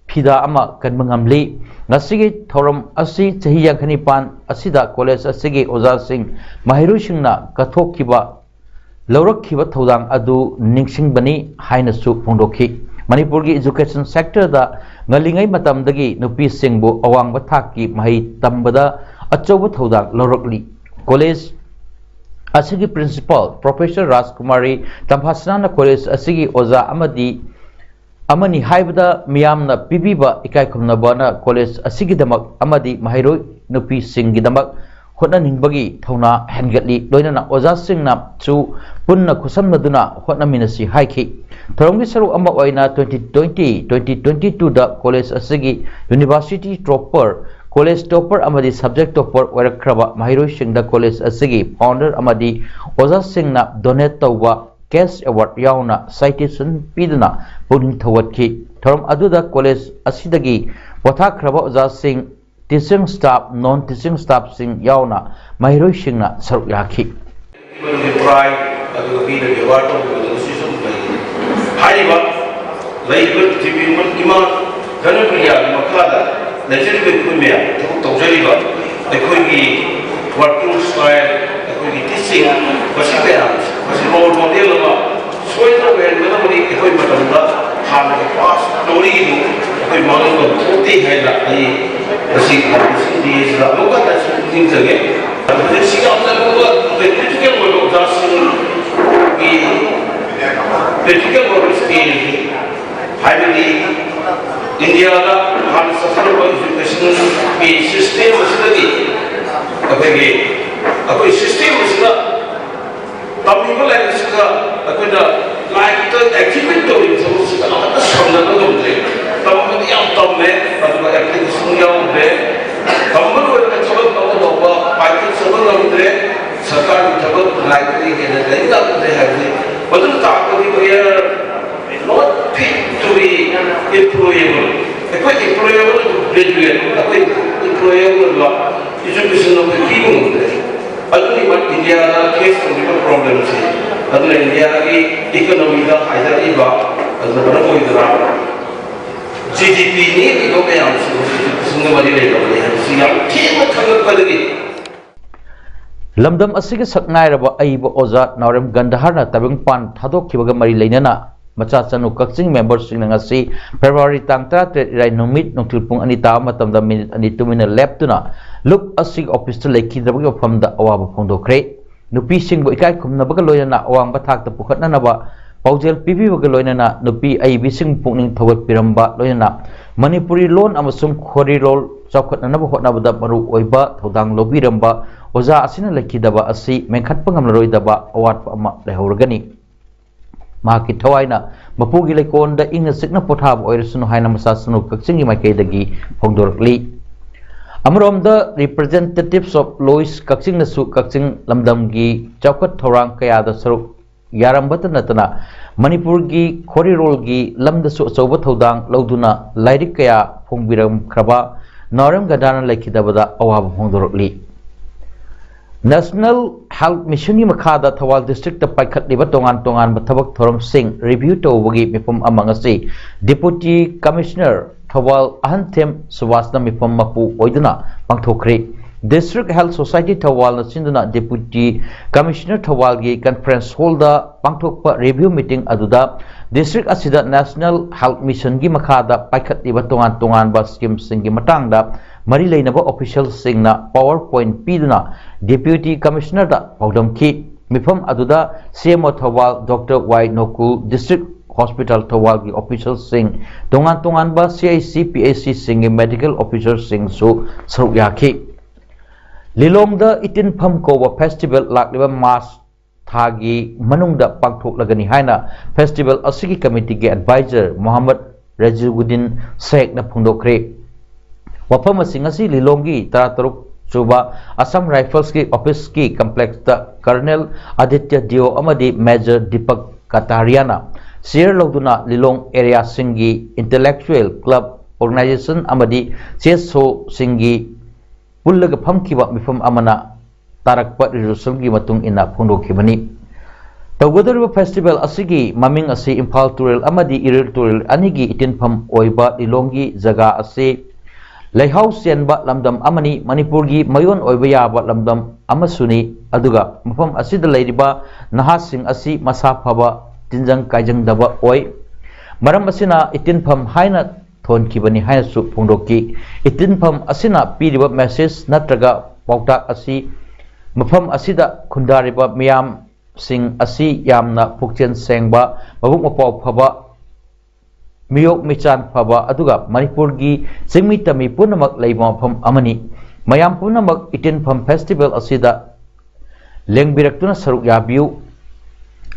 ꯐꯤꯗꯥ ꯑꯃ ꯀꯟꯕ ꯉꯝꯂꯤ꯫ ꯉꯁꯤꯒꯤ ꯊꯧꯔꯝ ꯑꯁꯤ ꯆꯍꯤ ꯌꯥꯡꯈꯩ ꯅꯤꯄꯥꯟ ꯑꯁꯤꯗ ꯀꯣꯂꯦꯖ ꯑꯁꯤꯒꯤ ꯑꯣꯖꯥꯁꯤꯡ, ꯃꯍꯩꯔꯣꯏꯁꯤꯡꯅ ꯀꯠꯊꯣꯛꯈꯤꯕ, ꯂꯧꯔꯛꯈꯤꯕ ꯊꯧꯗꯥꯡ ꯑꯗꯨ ꯅꯤꯡꯁꯤꯡꯕꯅꯤ ꯍꯥꯏꯅꯁꯨ ꯐꯣꯡꯗꯣꯛꯈꯤ꯫ ꯃꯅꯤꯄꯨꯔꯒꯤ ꯏꯖꯨꯀꯦꯁꯟ ꯁꯦꯛꯇꯔꯗ ꯉꯜꯂꯤꯉꯩ ꯃꯇꯝꯗꯒꯤ ꯅꯨꯄꯤꯁꯤꯡꯕꯨ ꯑꯋꯥꯡꯕ ꯊꯥꯛꯀꯤ ꯃꯍꯩ ꯇꯝꯕꯗ ꯑꯆꯧꯕ ꯊꯧꯗꯥꯡ ꯂꯧꯔꯛꯂꯤ꯫ ꯀꯣꯂꯦꯖ ꯑꯁꯤꯒꯤ ꯄ꯭ꯔꯤꯟꯁꯤꯄꯥꯜ ꯄ꯭ꯔꯣꯐꯦꯁꯔ ꯔꯥꯖꯀꯨꯃꯥꯔꯤ ꯇꯝꯐꯥꯁꯅꯥꯅ ꯀꯣꯂꯦꯖ ꯑꯁꯤꯒꯤ ꯑꯣꯖꯥ ꯑꯃꯗꯤ ꯑꯃꯅꯤ ꯍꯥꯏꯕꯗ ꯃꯤꯌꯥꯝꯅ ꯄꯤꯕꯤꯕ ꯏꯀꯥꯏ ꯈꯨꯝꯅꯕꯅ ꯀꯣꯂꯦꯖ ꯑꯁꯤꯒꯤꯗꯃꯛ ꯑꯃꯗꯤ ꯃꯍꯩꯔꯣꯏ ꯅꯨꯄꯤꯁꯤꯡꯒꯤꯗꯃꯛ ꯍꯣꯠꯅꯅꯤꯡꯕꯒꯤ ꯊꯧꯅꯥ ꯍꯦꯟꯒꯠꯂꯤ꯫ ꯂꯣꯏꯅꯅ ꯑꯣꯖꯥꯁꯤꯡꯅꯁꯨ ꯄꯨꯟꯅ ꯈꯨꯠꯁꯝꯅꯗꯨꯅ ꯍꯣꯠꯅꯃꯤꯟꯅꯁꯤ ꯍꯥꯏꯈꯤ꯫ ꯊꯧꯔꯝꯒꯤ ꯁꯔꯨꯛ ꯑꯃ ꯑꯣꯏꯅ twenty twenty, twenty twenty-two ꯗ ꯀꯣꯂꯦꯖ ꯑꯁꯤꯒꯤ ꯌꯨꯅꯤꯚꯔꯁꯤꯇꯤ ꯇꯣꯞꯄꯔ, ꯀꯣꯂꯦꯖ ꯇꯣꯞꯄꯔ ꯑꯃꯗꯤ ꯁꯕꯖꯦꯛ ꯇꯣꯞꯄꯔ ꯑꯣꯏꯔꯛꯈ꯭ꯔꯕ ꯃꯍꯩꯔꯣꯏꯁꯤꯡꯗ ꯀꯣꯂꯦꯖ ꯑꯁꯤꯒꯤ ꯐꯥꯎꯟꯗꯔ ꯑꯃꯗꯤ ꯑꯣꯖꯥꯁꯤꯡꯅ ꯗꯣꯅꯦꯠ ꯇꯧꯕ ꯀꯦꯁ ꯑꯦꯋꯥꯔꯗ ꯌꯥꯎꯅ ꯁꯥꯏꯇꯦꯁꯟ ꯄꯤꯗꯨꯅ ꯄꯨꯛꯅꯤꯡ ꯊꯧꯒꯠꯈꯤ꯫ ꯊꯧꯔꯝ ꯑꯗꯨꯗ ꯀꯣꯂꯦꯖ ꯑꯁꯤꯗꯒꯤ ꯄꯣꯊꯥꯈ꯭ꯔꯕ ꯑꯣꯖꯥꯁꯤꯡ, ꯇꯤꯆꯤꯡ ꯁ꯭ꯇꯥꯐ, ꯅꯣꯟ ꯇꯤꯆꯤꯡ ꯁ꯭ꯇꯥꯐꯁꯤꯡ ꯌꯥꯎꯅ ꯃꯍꯩꯔꯣꯏꯁꯤꯡꯅ ꯁꯔꯨꯛ ꯌꯥꯈꯤ꯫ ꯃꯗꯨꯒꯤ ꯄ꯭ꯔꯥꯏ ꯑꯗꯨꯒ ꯃꯤꯅ ꯕꯦꯕꯥꯔ ꯇꯧꯕꯗꯨ ꯁꯤꯁꯨ ꯂꯩ꯫ ꯍꯥꯏꯔꯤꯕ ꯂꯩꯔꯤꯕ ꯄ꯭ꯔꯤꯊꯤꯕꯤ ꯏꯃꯥ ꯙꯅꯄ꯭ꯔꯤꯌꯥꯒꯤ ꯃꯈꯥꯗ ꯂꯩꯖꯔꯤꯕ ꯑꯩꯈꯣꯏ ꯃꯌꯥꯝ ꯊꯕꯛ ꯇꯧꯖꯔꯤꯕ ꯑꯩꯈꯣꯏꯒꯤ ꯋꯥꯔꯀꯤꯡ ꯁ꯭ꯇꯥꯏꯜ, ꯑꯩꯈꯣꯏꯒꯤ ꯇꯤꯆꯤꯡ, ꯃꯁꯤ ꯃꯌꯥꯝꯁꯦ ꯃꯁꯤ ꯔꯣꯜ ꯃꯣꯗꯦꯜ ꯑꯃ ꯁꯣꯏꯗꯅ ꯑꯣꯏꯍꯟꯒꯗꯕꯅꯤ꯫ ꯑꯩꯈꯣꯏ ꯃꯇꯝꯗ ꯍꯥꯟꯅꯒꯤ ꯄꯥꯁ ꯁ꯭ꯇꯣꯔꯤꯗꯨ ꯑꯩꯈꯣꯏ ꯃꯥꯡꯍꯟꯕ ꯊꯣꯛꯇꯦ ꯍꯥꯏꯅ ꯑꯩ ꯉꯁꯤ ꯁꯤ ꯗꯤ ꯑꯦꯁꯤꯗ ꯑꯃꯨꯛꯀ ꯍꯟꯅ ꯅꯤꯡꯁꯤꯡꯖꯒꯦ꯫ ꯍꯧꯖꯤꯛꯁꯤ ꯌꯥꯝꯅ ꯂꯨꯕ ꯀ꯭ꯔꯤꯇꯤꯀꯦꯜ ꯑꯣꯏꯕ ꯑꯣꯖꯥꯁꯤꯡꯒꯤ ꯀ꯭ꯔꯤꯇꯤꯀꯦꯜ ꯑꯣꯏꯕ ꯁ꯭ꯇꯦꯖꯅꯤ꯫ ꯍꯥꯏꯕꯗꯤ ꯏꯟꯗꯤꯌꯥꯗ ꯍꯥꯟꯅ ꯆꯠꯊꯔꯝꯕ ꯏꯖꯨꯀꯦꯁꯟꯒꯤ ꯁꯤꯁꯇꯦꯝ ꯑꯁꯤꯗꯒꯤ ꯑꯩꯈꯣꯏꯒꯤ ꯑꯩꯈꯣꯏ ꯁꯤꯁꯇꯦꯝ ꯑꯁꯤꯗ ꯇꯝꯃꯤꯕ ꯂꯥꯏꯔꯤꯛꯁꯤꯒ ꯑꯩꯈꯣꯏꯅ ꯂꯥꯏꯐꯇ ꯑꯦꯛꯖꯤꯀ꯭ꯌꯨꯠ ꯇꯧꯔꯤꯕ ꯊꯕꯛꯁꯤꯒ ꯑꯃꯠꯇ ꯁꯝꯅꯕ ꯉꯝꯗ꯭ꯔꯦ꯫ ꯇꯝꯕꯗꯤ ꯌꯥꯝ ꯇꯝꯃꯦ, ꯑꯗꯨꯒ ꯑꯦꯄ꯭ꯂꯤꯀꯦꯁꯟ ꯌꯥꯎꯗ꯭ꯔꯦ꯫ ꯇꯝꯕ ꯂꯣꯏꯔꯒ ꯊꯕꯛ ꯑꯃ ꯇꯧꯕ ꯄꯥꯏꯈꯠꯆꯕ ꯉꯝꯗ꯭ꯔꯦ꯫ ꯁꯔꯀꯥꯔꯒꯤ ꯊꯕꯛ ꯉꯥꯏꯕꯗꯒꯤ ꯍꯦꯟꯅ ꯂꯩ ꯉꯝꯗ꯭ꯔꯦ ꯍꯥꯏꯕꯁꯤ ꯃꯗꯨꯅ ꯇꯥꯛꯄꯗꯤ we are not fit to be employable꯫ ꯑꯩꯈꯣꯏ employable ꯑꯣꯏꯕ graduate, ꯑꯩꯈꯣꯏ employable ꯑꯣꯏꯕ education ꯑꯩꯈꯣꯏ ꯄꯤꯕ ꯉꯝꯗ꯭ꯔꯦ꯫ ꯑꯗꯨꯅꯤ ꯏꯟꯗꯤꯌꯥꯗ ꯐꯦꯁ ꯇꯧꯔꯤꯕ ꯄ꯭ꯔꯣꯕ꯭ꯂꯦꯝꯁꯤ꯫ ꯑꯗꯨꯅ ꯏꯟꯗꯤꯌꯥꯒꯤ ꯏꯀꯣꯅꯣꯃꯤꯗ ꯍꯥꯏꯗꯔꯛꯏꯕ ꯑꯗꯨꯅ ꯃꯔꯝ ꯑꯣꯏꯗꯅ ꯖꯤ ꯗꯤ ꯄꯤ ꯅꯦꯝꯃꯤꯕ ꯃꯌꯥꯝꯁꯤ ꯍꯧꯖꯤꯛ educationꯒ ꯃꯔꯤ ꯂꯩꯅꯕꯅꯤ ꯍꯥꯏꯕꯁꯤ ꯌꯥꯝ ꯊꯦꯡꯅ ꯈꯪꯂꯛꯄꯗꯒꯤ ꯂꯝꯗꯝ ꯑꯁꯤꯒꯤ ꯁꯛꯅꯥꯏꯔꯕ ꯑꯏꯕ ꯑꯣꯖꯥ ꯅꯥꯎꯔꯦꯝ ꯒꯟꯙꯥꯔꯅ ꯇꯥꯏꯕꯪꯄꯥꯟ ꯊꯥꯗꯣꯛꯈꯤꯕꯒ ꯃꯔꯤ ꯂꯩꯅꯅ ꯃꯆꯥ ꯆꯅꯨ ꯀꯛꯆꯤꯡ ꯃꯦꯝꯕꯔꯁꯤꯡꯅ ꯉꯁꯤ ꯐꯦꯕ꯭ꯔꯨꯋꯥꯔꯤ ꯇꯥꯡ ꯇꯔꯥꯇꯔꯦꯠ ꯏꯔꯥꯏ ꯅꯨꯃꯤꯠ ꯅꯨꯡꯊꯤꯜ ꯄꯨꯡ ꯑꯅꯤ ꯇꯥꯕ ꯃꯇꯝꯗ ꯃꯤꯅꯤꯠ ꯑꯅꯤ ꯇꯨꯃꯤꯟꯅ ꯂꯦꯞꯇꯨꯅ ꯂꯨꯞ ꯑꯁꯤꯒꯤ ꯑꯣꯐꯤꯁꯇ ꯂꯩꯈꯤꯗ꯭ꯔꯕꯒꯤ ꯋꯥꯐꯝꯗ ꯑꯋꯥꯕ ꯐꯣꯡꯗꯣꯛꯈ꯭ꯔꯦ꯫ ꯅꯨꯄꯤꯁꯤꯡꯕꯨ ꯏꯀꯥꯏ ꯈꯨꯝꯅꯕꯒ ꯂꯣꯏꯅꯅ ꯑꯋꯥꯡꯕ ꯊꯥꯛꯇ ꯄꯨꯈꯠꯅꯅꯕ ꯄꯥꯎꯖꯦꯜ ꯄꯤꯕꯤꯕꯒ ꯂꯣꯏꯅꯅ ꯅꯨꯄꯤ ꯑꯏꯕꯤꯁꯤꯡ ꯄꯨꯛꯅꯤꯡ ꯊꯧꯒꯠꯄꯤꯔꯝꯕ ꯂꯣꯏꯅꯅ ꯃꯅꯤꯄꯨꯔꯤ ꯂꯣꯟ ꯑꯃꯁꯨꯡ ꯈꯣꯔꯤꯂꯣꯜ ꯆꯥꯎꯈꯠꯅꯅꯕ ꯍꯣꯠꯅꯕꯗ ꯃꯔꯨ ꯑꯣꯏꯕ ꯊꯧꯗꯥꯡ ꯂꯧꯕꯤꯔꯝꯕ ꯑꯣꯖꯥ ꯑꯁꯤꯅ ꯂꯩꯈꯤꯗꯕ ꯑꯁꯤ ꯃꯦꯟꯈꯠꯄ ꯉꯝꯂꯔꯣꯏꯗꯕ ꯑꯋꯥꯠꯄ ꯑꯃ ꯂꯩꯍꯧꯔꯒꯅꯤ꯫ ꯃꯍꯥꯛꯀꯤ ꯊꯋꯥꯏꯅ ꯃꯄꯨꯒꯤ ꯂꯩꯀꯣꯜꯗ ꯏꯪꯅ ꯆꯤꯛꯅ ꯄꯣꯊꯥꯕ ꯑꯣꯏꯔꯁꯅꯨ ꯍꯥꯏꯅ ꯃꯆꯥꯁꯅꯨ ꯀꯛꯆꯤꯡꯒꯤ ꯃꯥꯏꯀꯩꯗꯒꯤ ꯐꯣꯡꯗꯣꯔꯛꯂꯤ꯫ ꯑꯃꯔꯣꯝꯗ, Representatives of Lois ꯀꯛꯆꯤꯡꯅꯁꯨ ꯀꯛꯆꯤꯡ ꯂꯝꯗꯝꯒꯤ ꯆꯥꯎꯈꯠ ꯊꯧꯔꯥꯡ ꯀꯌꯥꯗ ꯁꯔꯨꯛ ꯌꯥꯔꯝꯕꯇ ꯅꯠꯇꯅ ꯃꯅꯤꯄꯨꯔꯒꯤ ꯈꯣꯔꯤꯔꯣꯜꯒꯤ ꯂꯝꯗꯁꯨ ꯑꯆꯧꯕ ꯊꯧꯗꯥꯡ ꯂꯧꯗꯨꯅ ꯂꯥꯏꯔꯤꯛ ꯀꯌꯥ ꯐꯣꯡꯕꯤꯔꯝꯈ꯭ꯔꯕ ꯅꯥꯎꯔꯦꯝ ꯒꯟꯙꯥꯅ ꯂꯩꯈꯤꯗꯕꯗ ꯑꯋꯥꯕ ꯐꯣꯡꯗꯣꯔꯛꯂꯤ꯫ National Health Missionꯒꯤ ꯃꯈꯥꯗ ꯊꯧꯕꯥꯜ districtꯇ ꯄꯥꯏꯈꯠꯂꯤꯕ ꯇꯣꯉꯥꯟ ꯇꯣꯉꯥꯟꯕ ꯊꯕꯛ ꯊꯧꯔꯝꯁꯤꯡ review ꯇꯧꯕꯒꯤ ꯃꯤꯐꯝ ꯑꯃ ꯉꯁꯤ Deputy Commissioner ꯊꯧꯕꯥꯜ ꯑꯍꯟꯊꯦꯝ ꯁꯨꯕꯥꯁꯅ ꯃꯤꯐꯝ ꯃꯄꯨ ꯑꯣꯏꯗꯨꯅ ꯄꯥꯡꯊꯣꯛꯈ꯭ꯔꯤ꯫ District Health Society ꯊꯧꯕꯥꯜꯅ ꯁꯤꯟꯗꯨꯅ Deputy Commissioner ꯊꯧꯕꯥꯜꯒꯤ conference hallꯗ ꯄꯥꯡꯊꯣꯛꯄ review meeting ꯑꯗꯨꯗ district ꯑꯁꯤꯗ National Health Missionꯒꯤ ꯃꯈꯥꯗ ꯄꯥꯏꯈꯠꯂꯤꯕ ꯇꯣꯉꯥꯟ ꯇꯣꯉꯥꯟꯕ schemeꯁꯤꯡꯒꯤ ꯃꯇꯥꯡꯗ ꯃꯔꯤ ꯂꯩꯅꯕ officialꯁꯤꯡꯅ PowerPoint ꯄꯤꯗꯨꯅ Deputy Commissionerꯗ ꯄꯥꯎꯗꯝꯈꯤ꯫ ꯃꯤꯐꯝ ꯑꯗꯨꯗ CMO ꯊꯧꯕꯥꯜ Doctor ꯋꯥꯏ ꯅꯣꯀꯨꯜ, District Hospital ꯊꯧꯕꯥꯜꯒꯤ officialꯁꯤꯡ, ꯇꯣꯉꯥꯟ ꯇꯣꯉꯥꯟꯕ CIC, PHCꯁꯤꯡꯒꯤ medical officerꯁꯤꯡꯁꯨ ꯁꯔꯨꯛ ꯌꯥꯈꯤ꯫ ꯂꯤꯂꯣꯡꯗ ꯏꯇꯤꯟꯐꯝ ꯀꯧꯕ festival ꯂꯥꯛꯂꯤꯕ March ꯊꯥꯒꯤ ꯃꯅꯨꯡꯗ ꯄꯥꯡꯊꯣꯛꯂꯒꯅꯤ ꯍꯥꯏꯅ festival ꯑꯁꯤꯒꯤ committeeꯒꯤ advisor ꯃꯣꯍꯝꯃꯗ ꯔꯖꯤꯒꯨꯗꯤꯟ ꯁꯦꯈꯅ ꯐꯣꯡꯗꯣꯛꯈ꯭ꯔꯦ꯫ ꯋꯥꯐꯝ ꯑꯁꯤ ꯉꯁꯤ ꯂꯤꯂꯣꯡꯒꯤ ꯇꯔꯥꯇꯔꯨꯛ ꯁꯨꯕ Assam Riflesꯀꯤ officeꯀꯤ complexꯇ Colonel ꯑꯗꯤꯇ꯭ꯌ ꯗꯤꯑꯣ ꯑꯃꯗꯤ Major ꯗꯤꯄꯛ ꯀꯇꯥꯔꯤꯌꯥꯅ chair ꯂꯧꯗꯨꯅ ꯂꯤꯂꯣꯡ areaꯁꯤꯡꯒꯤ intellectual club, organisation ꯑꯃꯗꯤ chess showꯁꯤꯡꯒꯤ ꯄꯨꯜꯂꯒ ꯐꯝꯈꯤꯕ ꯃꯤꯐꯝ ꯑꯃꯅ ꯇꯥꯔꯛꯄ resolutionꯒꯤ ꯃꯇꯨꯡ ꯏꯟꯅ ꯐꯣꯡꯗꯣꯛꯈꯤꯕꯅꯤ꯫ ꯇꯧꯒꯗꯧꯔꯤꯕ festival ꯑꯁꯤꯒꯤ ꯃꯃꯤꯡ ꯑꯁꯤ ꯏꯝꯐꯥꯜ ꯇꯨꯔꯦꯜ ꯑꯃꯗꯤ ꯏꯔꯤꯜ ꯇꯨꯔꯦꯜ ꯑꯅꯤꯒꯤ ꯏꯇꯤꯟꯐꯝ ꯑꯣꯏꯕ ꯂꯤꯂꯣꯡꯒꯤ ꯖꯒꯥ ꯑꯁꯤ ꯂꯩꯍꯥꯎ ꯆꯦꯟꯕ ꯂꯝꯗꯝ ꯑꯃꯅꯤ, ꯃꯅꯤꯄꯨꯔꯒꯤ ꯃꯌꯣꯟ ꯑꯣꯏꯕ ꯌꯥꯕ ꯂꯝꯗꯝ ꯑꯃꯁꯨꯅꯤ, ꯑꯗꯨꯒ ꯃꯐꯝ ꯑꯁꯤꯗ ꯂꯩꯔꯤꯕ ꯅꯍꯥꯁꯤꯡ ꯑꯁꯤ ꯃꯁꯥ ꯐꯕ, ꯇꯤꯟꯖꯪ ꯀꯥꯏꯖꯪꯗꯕ ꯑꯣꯏ꯫ ꯃꯔꯝ ꯑꯁꯤꯅ ꯏꯇꯤꯟꯐꯝ ꯍꯥꯏꯅ ꯊꯣꯟꯈꯤꯕꯅꯤ ꯍꯥꯏꯅꯁꯨ ꯐꯣꯡꯗꯣꯛꯈꯤ꯫ ꯏꯇꯤꯟꯐꯝ ꯑꯁꯤꯅ ꯄꯤꯔꯤꯕ message ꯅꯠꯇ꯭ꯔꯒ ꯄꯥꯎꯇꯥꯛ ꯑꯁꯤ ꯃꯐꯝ ꯑꯁꯤꯗ ꯈꯨꯟꯗꯥꯔꯤꯕ ꯃꯤꯌꯥꯝꯁꯤꯡ ꯑꯁꯤ ꯌꯥꯝꯅ ꯄꯨꯛꯆꯦꯜ ꯁꯦꯡꯕ, ꯃꯕꯨꯛ ꯃꯄꯥꯎ ꯐꯕ, ꯃꯤꯑꯣꯛ ꯃꯤꯆꯥꯟ ꯐꯕ ꯑꯗꯨꯒ ꯃꯅꯤꯄꯨꯔꯒꯤ ꯆꯤꯡꯃꯤ ꯇꯝꯃꯤ ꯄꯨꯝꯅꯃꯛ ꯂꯩꯕ ꯃꯐꯝ ꯑꯃꯅꯤ꯫ ꯃꯌꯥꯝ ꯄꯨꯝꯅꯃꯛ ꯏꯇꯤꯟꯐꯝ ꯐꯦꯁꯇꯤꯚꯦꯜ ꯑꯁꯤꯗ ꯂꯦꯡꯕꯤꯔꯛꯇꯨꯅ ꯁꯔꯨꯛ ꯌꯥꯕꯤꯌꯨ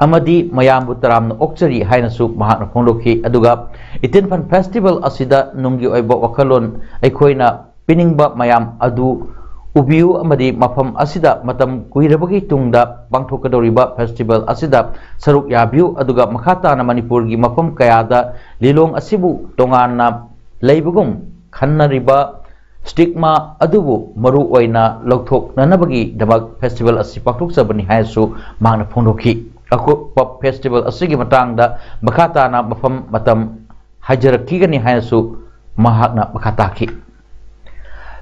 ꯑꯃꯗꯤ ꯃꯌꯥꯝꯕꯨ ꯇꯔꯥꯝꯅ ꯑꯣꯛꯆꯔꯤ ꯍꯥꯏꯅꯁꯨ ꯃꯍꯥꯛꯅ ꯐꯣꯡꯗꯣꯛꯈꯤ꯫ ꯑꯗꯨꯒ ꯏꯇꯤꯟꯐꯝ ꯐꯦꯁꯇꯤꯚꯦꯜ ꯑꯁꯤꯗ ꯅꯨꯡꯒꯤ ꯑꯣꯏꯕ ꯋꯥꯈꯜꯂꯣꯟ ꯑꯩꯈꯣꯏꯅ ꯄꯤꯅꯤꯡꯕ ꯃꯌꯥꯝ ꯑꯗꯨ ꯎꯕꯤꯌꯨ ꯑꯃꯗꯤ ꯃꯐꯝ ꯑꯁꯤꯗ ꯃꯇꯝ ꯀꯨꯏꯔꯕꯒꯤ ꯇꯨꯡꯗ ꯄꯥꯡꯊꯣꯛꯀꯗꯧꯔꯤꯕ ꯐꯦꯁꯇꯤꯚꯦꯜ ꯑꯁꯤꯗ ꯁꯔꯨꯛ ꯌꯥꯕꯤꯌꯨ꯫ ꯑꯗꯨꯒ ꯃꯈꯥ ꯇꯥꯅ ꯃꯅꯤꯄꯨꯔꯒꯤ ꯃꯐꯝ ꯀꯌꯥꯗ ꯂꯤꯂꯣꯡ ꯑꯁꯤꯕꯨ ꯇꯣꯉꯥꯟꯅ ꯂꯩꯕꯒꯨꯝ ꯈꯟꯅꯔꯤꯕ ꯁ꯭ꯇꯤꯒꯃꯥ ꯑꯗꯨꯕꯨ ꯃꯔꯨ ꯑꯣꯏꯅ ꯂꯧꯊꯣꯛꯅꯅꯕꯒꯤꯗꯃꯛ ꯐꯦꯁꯇꯤꯚꯦꯜ ꯑꯁꯤ ꯄꯥꯡꯊꯣꯛꯆꯕꯅꯤ ꯍꯥꯏꯅꯁꯨ ꯃꯍꯥꯛꯅ ꯐꯣꯡꯗꯣꯛꯈꯤ꯫ ꯑꯀꯨꯞꯄ ꯐꯦꯁꯇꯤꯚꯦꯜ ꯑꯁꯤꯒꯤ ꯃꯇꯥꯡꯗ ꯃꯈꯥ ꯇꯥꯅ ꯃꯐꯝ ꯃꯇꯝ ꯍꯥꯏꯖꯔꯛꯈꯤꯒꯅꯤ ꯍꯥꯏꯅꯁꯨ ꯃꯍꯥꯛꯅ ꯃꯈꯥ ꯇꯥꯈꯤ꯫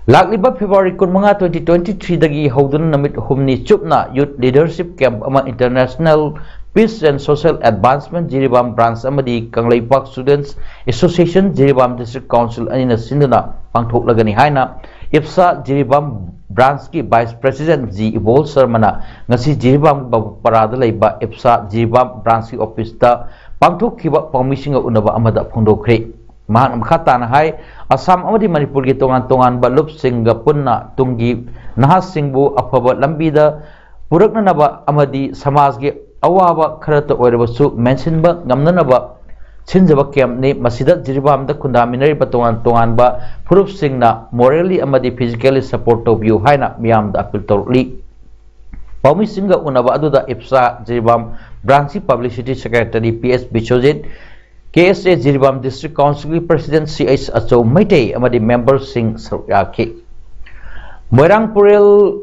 ꯂꯥꯛꯂꯤꯕ ꯐꯦꯕ꯭ꯔꯨꯋꯥꯔꯤ ꯀꯨꯟꯃꯉꯥ, twenty twenty-three ꯗꯒꯤ ꯍꯧꯗꯨꯅ ꯅꯨꯃꯤꯠ ꯍꯨꯝꯅꯤ ꯆꯨꯞꯅ Youth Leadership Camp ꯑꯃ International Peace and Social Advancement Jiribam Branch ꯑꯃꯗꯤ Kangleipak Students Association Jiribam District Council ꯑꯅꯤꯅ ꯁꯤꯟꯗꯨꯅ ꯄꯥꯡꯊꯣꯛꯂꯒꯅꯤ ꯍꯥꯏꯅ ꯏꯞꯁꯥ ꯖꯤꯔꯤꯕꯥꯝ Branchꯀꯤ Vice President ꯖꯤ ꯏꯕꯣꯜ ꯁꯔꯃꯅ ꯉꯁꯤ ꯖꯤꯔꯤꯕꯥꯝ ꯕꯕꯨꯄꯥꯔꯥꯗ ꯂꯩꯕ ꯏꯞꯁꯥ ꯖꯤꯔꯤꯕꯥꯝ Branchꯀꯤ officeꯇ ꯄꯥꯡꯊꯣꯛꯈꯤꯕ ꯄꯥꯎꯃꯤꯁꯤꯡꯒ ꯎꯅꯕ ꯑꯃꯗ ꯐꯣꯡꯗꯣꯛꯈ꯭ꯔꯦ꯫ ꯃꯍꯥꯛꯅ ꯃꯈꯥ ꯇꯥꯅ ꯍꯥꯏ, ꯑꯁꯥꯝ ꯑꯃꯗꯤ ꯃꯅꯤꯄꯨꯔꯒꯤ ꯇꯣꯉꯥꯟ ꯇꯣꯉꯥꯟꯕ ꯂꯨꯞꯁꯤꯡꯒ ꯄꯨꯟꯅ ꯇꯨꯡꯒꯤ ꯅꯍꯥꯁꯤꯡꯕꯨ ꯑꯐꯕ ꯂꯝꯕꯤꯗ ꯄꯨꯔꯛꯅꯅꯕ ꯑꯃꯗꯤ ꯁꯃꯥꯖꯒꯤ ꯑꯋꯥꯕ ꯈꯔꯇ ꯑꯣꯏꯔꯕꯁꯨ ꯃꯦꯟꯁꯤꯟꯕ ꯉꯝꯅꯅꯕ ꯁꯤꯟꯖꯕ campꯅꯤ꯫ ꯃꯁꯤꯗ ꯖꯤꯔꯤꯕꯥꯝꯗ ꯈꯨꯟꯗꯥꯃꯤꯟꯅꯔꯤꯕ ꯇꯣꯉꯥꯟ ꯇꯣꯉꯥꯟꯕ ꯐꯨꯔꯨꯞꯁꯤꯡꯅ morally ꯑꯃꯗꯤ physically support ꯇꯧꯕꯤꯌꯨ ꯍꯥꯏꯅ ꯃꯤꯌꯥꯝꯗ appeal ꯇꯧꯔꯛꯂꯤ꯫ ꯄꯥꯎꯃꯤꯁꯤꯡꯒ ꯎꯅꯕ ꯑꯗꯨꯗ ꯏꯞꯁꯥ ꯖꯤꯔꯤꯕꯥꯝ Branchꯀꯤ Publicity Secretary P S Biswajit, K S A Jiribam District Councilꯒꯤ President C H Achou Meitei ꯑꯃꯗꯤ memberꯁꯤꯡ ꯁꯔꯨꯛ ꯌꯥꯈꯤ꯫ ꯃꯣꯏꯔꯥꯡ ꯄꯨꯔꯦꯜ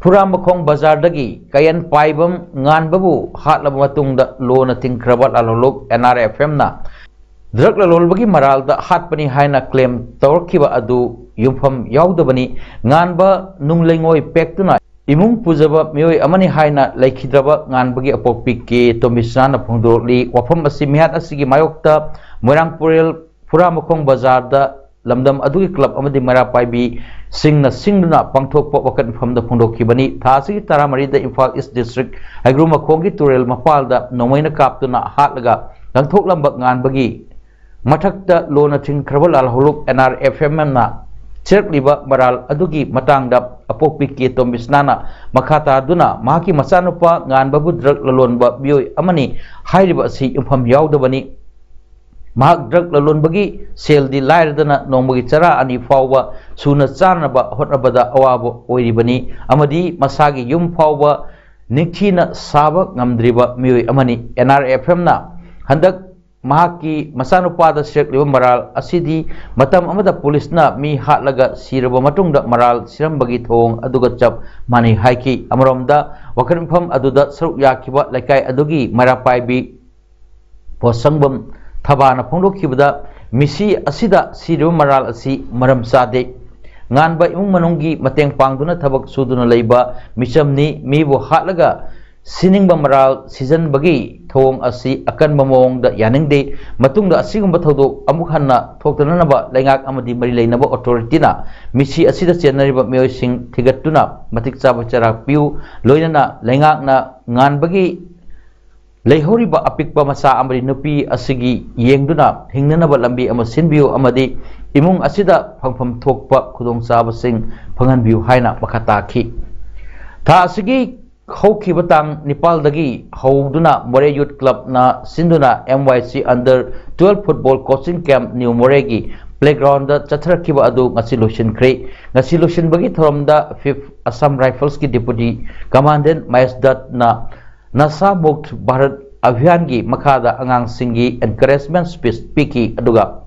ꯐꯨꯔꯥꯃꯈꯣꯡ ꯕꯖꯥꯔꯗꯒꯤ ꯀꯌꯟ ꯄꯥꯏꯕꯝ ꯉꯥꯟꯕꯕꯨ ꯍꯥꯠꯂꯕ ꯃꯇꯨꯡꯗ ꯂꯣꯟꯅ ꯊꯤꯡꯈ꯭ꯔꯕ ꯂꯥꯂꯣꯡ ꯑꯦꯟ ꯑꯥꯔ ꯑꯦꯐ ꯑꯦꯝꯅ drug ꯂꯂꯣꯟꯕꯒꯤ ꯃꯔꯥꯜꯗ ꯍꯥꯠꯄꯅꯤ ꯍꯥꯏꯅ claim ꯇꯧꯔꯛꯈꯤꯕ ꯑꯗꯨ ꯌꯨꯝꯐꯝ ꯌꯥꯎꯗꯕꯅꯤ꯫ ꯉꯥꯟꯕ ꯅꯨꯡ ꯂꯩꯉꯣꯏ ꯄꯦꯛꯇꯨꯅ ꯏꯃꯨꯡ ꯄꯨꯖꯕ ꯃꯤꯑꯣꯏ ꯑꯃꯅꯤ ꯍꯥꯏꯅ ꯂꯩꯈꯤꯗ꯭ꯔꯕ ꯉꯥꯟꯕꯒꯤ ꯑꯄꯣꯛꯄꯤ ꯀꯦ ꯇꯣꯝꯕꯤꯁꯅꯥꯅ ꯐꯣꯡꯗꯣꯔꯛꯂꯤ꯫ ꯋꯥꯐꯝ ꯑꯁꯤ ꯃꯤꯍꯥꯠ ꯑꯁꯤꯒꯤ ꯃꯥꯌꯣꯛꯇ ꯃꯣꯏꯔꯥꯡ ꯄꯨꯔꯦꯜ ꯐꯨꯔꯥꯃꯈꯣꯡ ꯕꯖꯥꯔꯗ ꯂꯝꯗꯝ ꯑꯗꯨꯒꯤ club ꯑꯃꯗꯤ ꯃꯩꯔꯥ ꯄꯥꯏꯕꯤꯁꯤꯡꯅ ꯁꯤꯡꯗꯨꯅ ꯄꯥꯡꯊꯣꯛꯄ ꯋꯥꯀꯠ ꯃꯤꯐꯝꯗ ꯐꯣꯡꯗꯣꯛꯈꯤꯕꯅꯤ꯫ ꯊꯥ ꯑꯁꯤꯒꯤ ꯇꯔꯥꯃꯔꯤꯗ ꯏꯝꯐꯥꯜ East District ꯍꯩꯒ꯭ꯔꯨꯃꯈꯣꯡꯒꯤ ꯇꯨꯔꯦꯜ ꯃꯄꯥꯜꯗ ꯅꯣꯡꯃꯩꯅ ꯀꯥꯞꯇꯨꯅ ꯍꯥꯠꯂꯒ ꯂꯪꯊꯣꯛꯂꯝꯕ ꯉꯥꯟꯕꯒꯤ ꯃꯊꯛꯇ ꯂꯣꯟꯅ ꯊꯤꯡꯈ꯭ꯔꯕ ꯂꯥꯜꯍꯧꯂꯨꯞ N R F M ꯅ ꯁꯤꯔꯛꯂꯤꯕ ꯃꯔꯥꯜ ꯑꯗꯨꯒꯤ ꯃꯇꯥꯡꯗ ꯑꯄꯣꯛꯄꯤ ꯀꯦ ꯇꯣꯝꯕꯤꯁꯅꯥꯅ ꯃꯈꯥ ꯇꯥꯗꯨꯅ ꯃꯍꯥꯛꯀꯤ ꯃꯆꯥꯅꯨꯄꯥ ꯉꯥꯟꯕꯕꯨ ꯗ꯭ꯔꯒ ꯂꯂꯣꯟꯕ ꯃꯤꯑꯣꯏ ꯑꯃꯅꯤ ꯍꯥꯏꯔꯤꯕ ꯑꯁꯤ ꯌꯨꯝꯐꯝ ꯌꯥꯎꯗꯕꯅꯤ꯫ ꯃꯍꯥꯛ ꯗ꯭ꯔꯒ ꯂꯂꯣꯟꯕꯒꯤ ꯁꯦꯜꯗꯤ ꯂꯥꯏꯔꯗꯅ ꯅꯣꯡꯃꯒꯤ ꯆꯔꯥ ꯑꯅꯤ ꯐꯥꯎꯕ ꯁꯨꯅ ꯆꯥꯅꯕ ꯍꯣꯠꯅꯕꯗ ꯑꯋꯥꯕ ꯑꯣꯏꯔꯤꯕꯅꯤ ꯑꯃꯗꯤ ꯃꯁꯥꯒꯤ ꯌꯨꯝ ꯐꯥꯎꯕ ꯅꯤꯡꯊꯤꯅ ꯁꯥꯕ ꯉꯝꯗ꯭ꯔꯤꯕ ꯃꯤꯑꯣꯏ ꯑꯃꯅꯤ꯫ N R F M ꯅ ꯍꯟꯗꯛ ꯃꯍꯥꯛꯀꯤ ꯃꯆꯥꯅꯨꯄꯥꯗ ꯁꯤꯔꯛꯂꯤꯕ ꯃꯔꯥꯜ ꯑꯁꯤꯗꯤ ꯃꯇꯝ ꯑꯃꯗ ꯄꯨꯂꯤꯁꯅ ꯃꯤ ꯍꯥꯠꯂꯒ ꯁꯤꯔꯕ ꯃꯇꯨꯡꯗ ꯃꯔꯥꯜ ꯁꯤꯔꯝꯕꯒꯤ ꯊꯧꯑꯣꯡ ꯑꯗꯨꯒ ꯆꯞ ꯃꯥꯟꯅꯩ ꯍꯥꯏꯈꯤ꯫ ꯑꯃꯔꯣꯝꯗ ꯋꯥꯀꯠ ꯃꯤꯐꯝ ꯑꯗꯨꯗ ꯁꯔꯨꯛ ꯌꯥꯈꯤꯕ ꯂꯩꯀꯥꯏ ꯑꯗꯨꯒꯤ ꯃꯩꯔꯥ ꯄꯥꯏꯕꯤ ꯄꯣꯠꯁꯪꯕꯝ ꯊꯕꯥꯅ ꯐꯣꯡꯗꯣꯛꯈꯤꯕꯗ, ꯃꯤꯁꯤ ꯑꯁꯤꯗ ꯁꯤꯔꯤꯕ ꯃꯔꯥꯜ ꯑꯁꯤ ꯃꯔꯝ ꯆꯥꯗꯦ꯫ ꯉꯥꯟꯕ ꯏꯃꯨꯡ ꯃꯅꯨꯡꯒꯤ ꯃꯇꯦꯡ ꯄꯥꯡꯗꯨꯅ ꯊꯕꯛ ꯁꯨꯗꯨꯅ ꯂꯩꯕ ꯃꯤꯆꯝꯅꯤ꯫ ꯃꯤꯕꯨ ꯍꯥꯠꯂꯒ ꯁꯤꯅꯤꯡꯕ ꯃꯔꯥꯜ ꯁꯤꯖꯟꯕꯒꯤ ꯊꯧꯑꯣꯡ ꯑꯁꯤ ꯑꯀꯟꯕ ꯃꯑꯣꯡꯗ ꯌꯥꯅꯤꯡꯗꯦ꯫ ꯃꯇꯨꯡꯗ ꯑꯁꯤꯒꯨꯝꯕ ꯊꯧꯗꯣꯛ ꯑꯃꯨꯛ ꯍꯟꯅ ꯊꯣꯛꯇꯅꯅꯕ ꯂꯩꯉꯥꯛ ꯑꯃꯗꯤ ꯃꯔꯤ ꯂꯩꯅꯕ ꯑꯣꯊꯣꯔꯤꯇꯤꯅ ꯃꯤꯁꯤ ꯑꯁꯤꯗ ꯆꯦꯟꯅꯔꯤꯕ ꯃꯤꯑꯣꯏꯁꯤꯡ ꯊꯤꯒꯠꯇꯨꯅ ꯃꯇꯤꯛ ꯆꯥꯕ ꯆꯩꯔꯥꯛ ꯄꯤꯌꯨ꯫ ꯂꯣꯏꯅꯅ ꯂꯩꯉꯥꯛꯅ ꯉꯥꯟꯕꯒꯤ ꯂꯩꯍꯧꯔꯤꯕ ꯑꯄꯤꯛꯄ ꯃꯆꯥ ꯑꯃꯗꯤ ꯅꯨꯄꯤ ꯑꯁꯤꯒꯤ ꯌꯦꯡꯗꯨꯅ ꯍꯤꯡꯅꯅꯕ ꯂꯝꯕꯤ ꯑꯃ ꯁꯤꯟꯕꯤꯌꯨ ꯑꯃꯗꯤ ꯏꯃꯨꯡ ꯑꯁꯤꯗ ꯐꯪꯐꯝ ꯊꯣꯛꯄ ꯈꯨꯗꯣꯡꯆꯥꯕꯁꯤꯡ ꯐꯪꯍꯟꯕꯤꯌꯨ ꯍꯥꯏꯅ ꯃꯈꯥ ꯇꯥꯈꯤ꯫ ꯊꯥ ꯑꯁꯤꯒꯤ ꯍꯧꯈꯤꯕ ꯇꯥꯡ ꯅꯤꯄꯥꯜꯗꯒꯤ ꯍꯧꯗꯨꯅ ꯃꯣꯔꯦ ꯌꯨꯠ ꯀ꯭ꯂꯕꯅ ꯁꯤꯟꯗꯨꯅ M Y C under twelve football coaching camp new ꯃꯣꯔꯦꯒꯤ playgroundꯗ ꯆꯠꯊꯔꯛꯈꯤꯕ ꯑꯗꯨ ꯉꯁꯤ ꯂꯣꯏꯁꯤꯟꯈ꯭ꯔꯦ꯫ ꯉꯁꯤ ꯂꯣꯏꯁꯤꯟꯕꯒꯤ ꯊꯧꯔꯝꯗ fifth Assam Riflesꯀꯤ Deputy Commandant Mahesh ꯗꯠꯅ ꯅꯁꯥ ꯃꯨꯛꯠ ꯚꯥꯔꯠ ꯑꯚꯤꯌꯥꯟꯒꯤ ꯃꯈꯥꯗ ꯑꯉꯥꯡꯁꯤꯡꯒꯤ encouragement speech ꯄꯤꯈꯤ, ꯑꯗꯨꯒ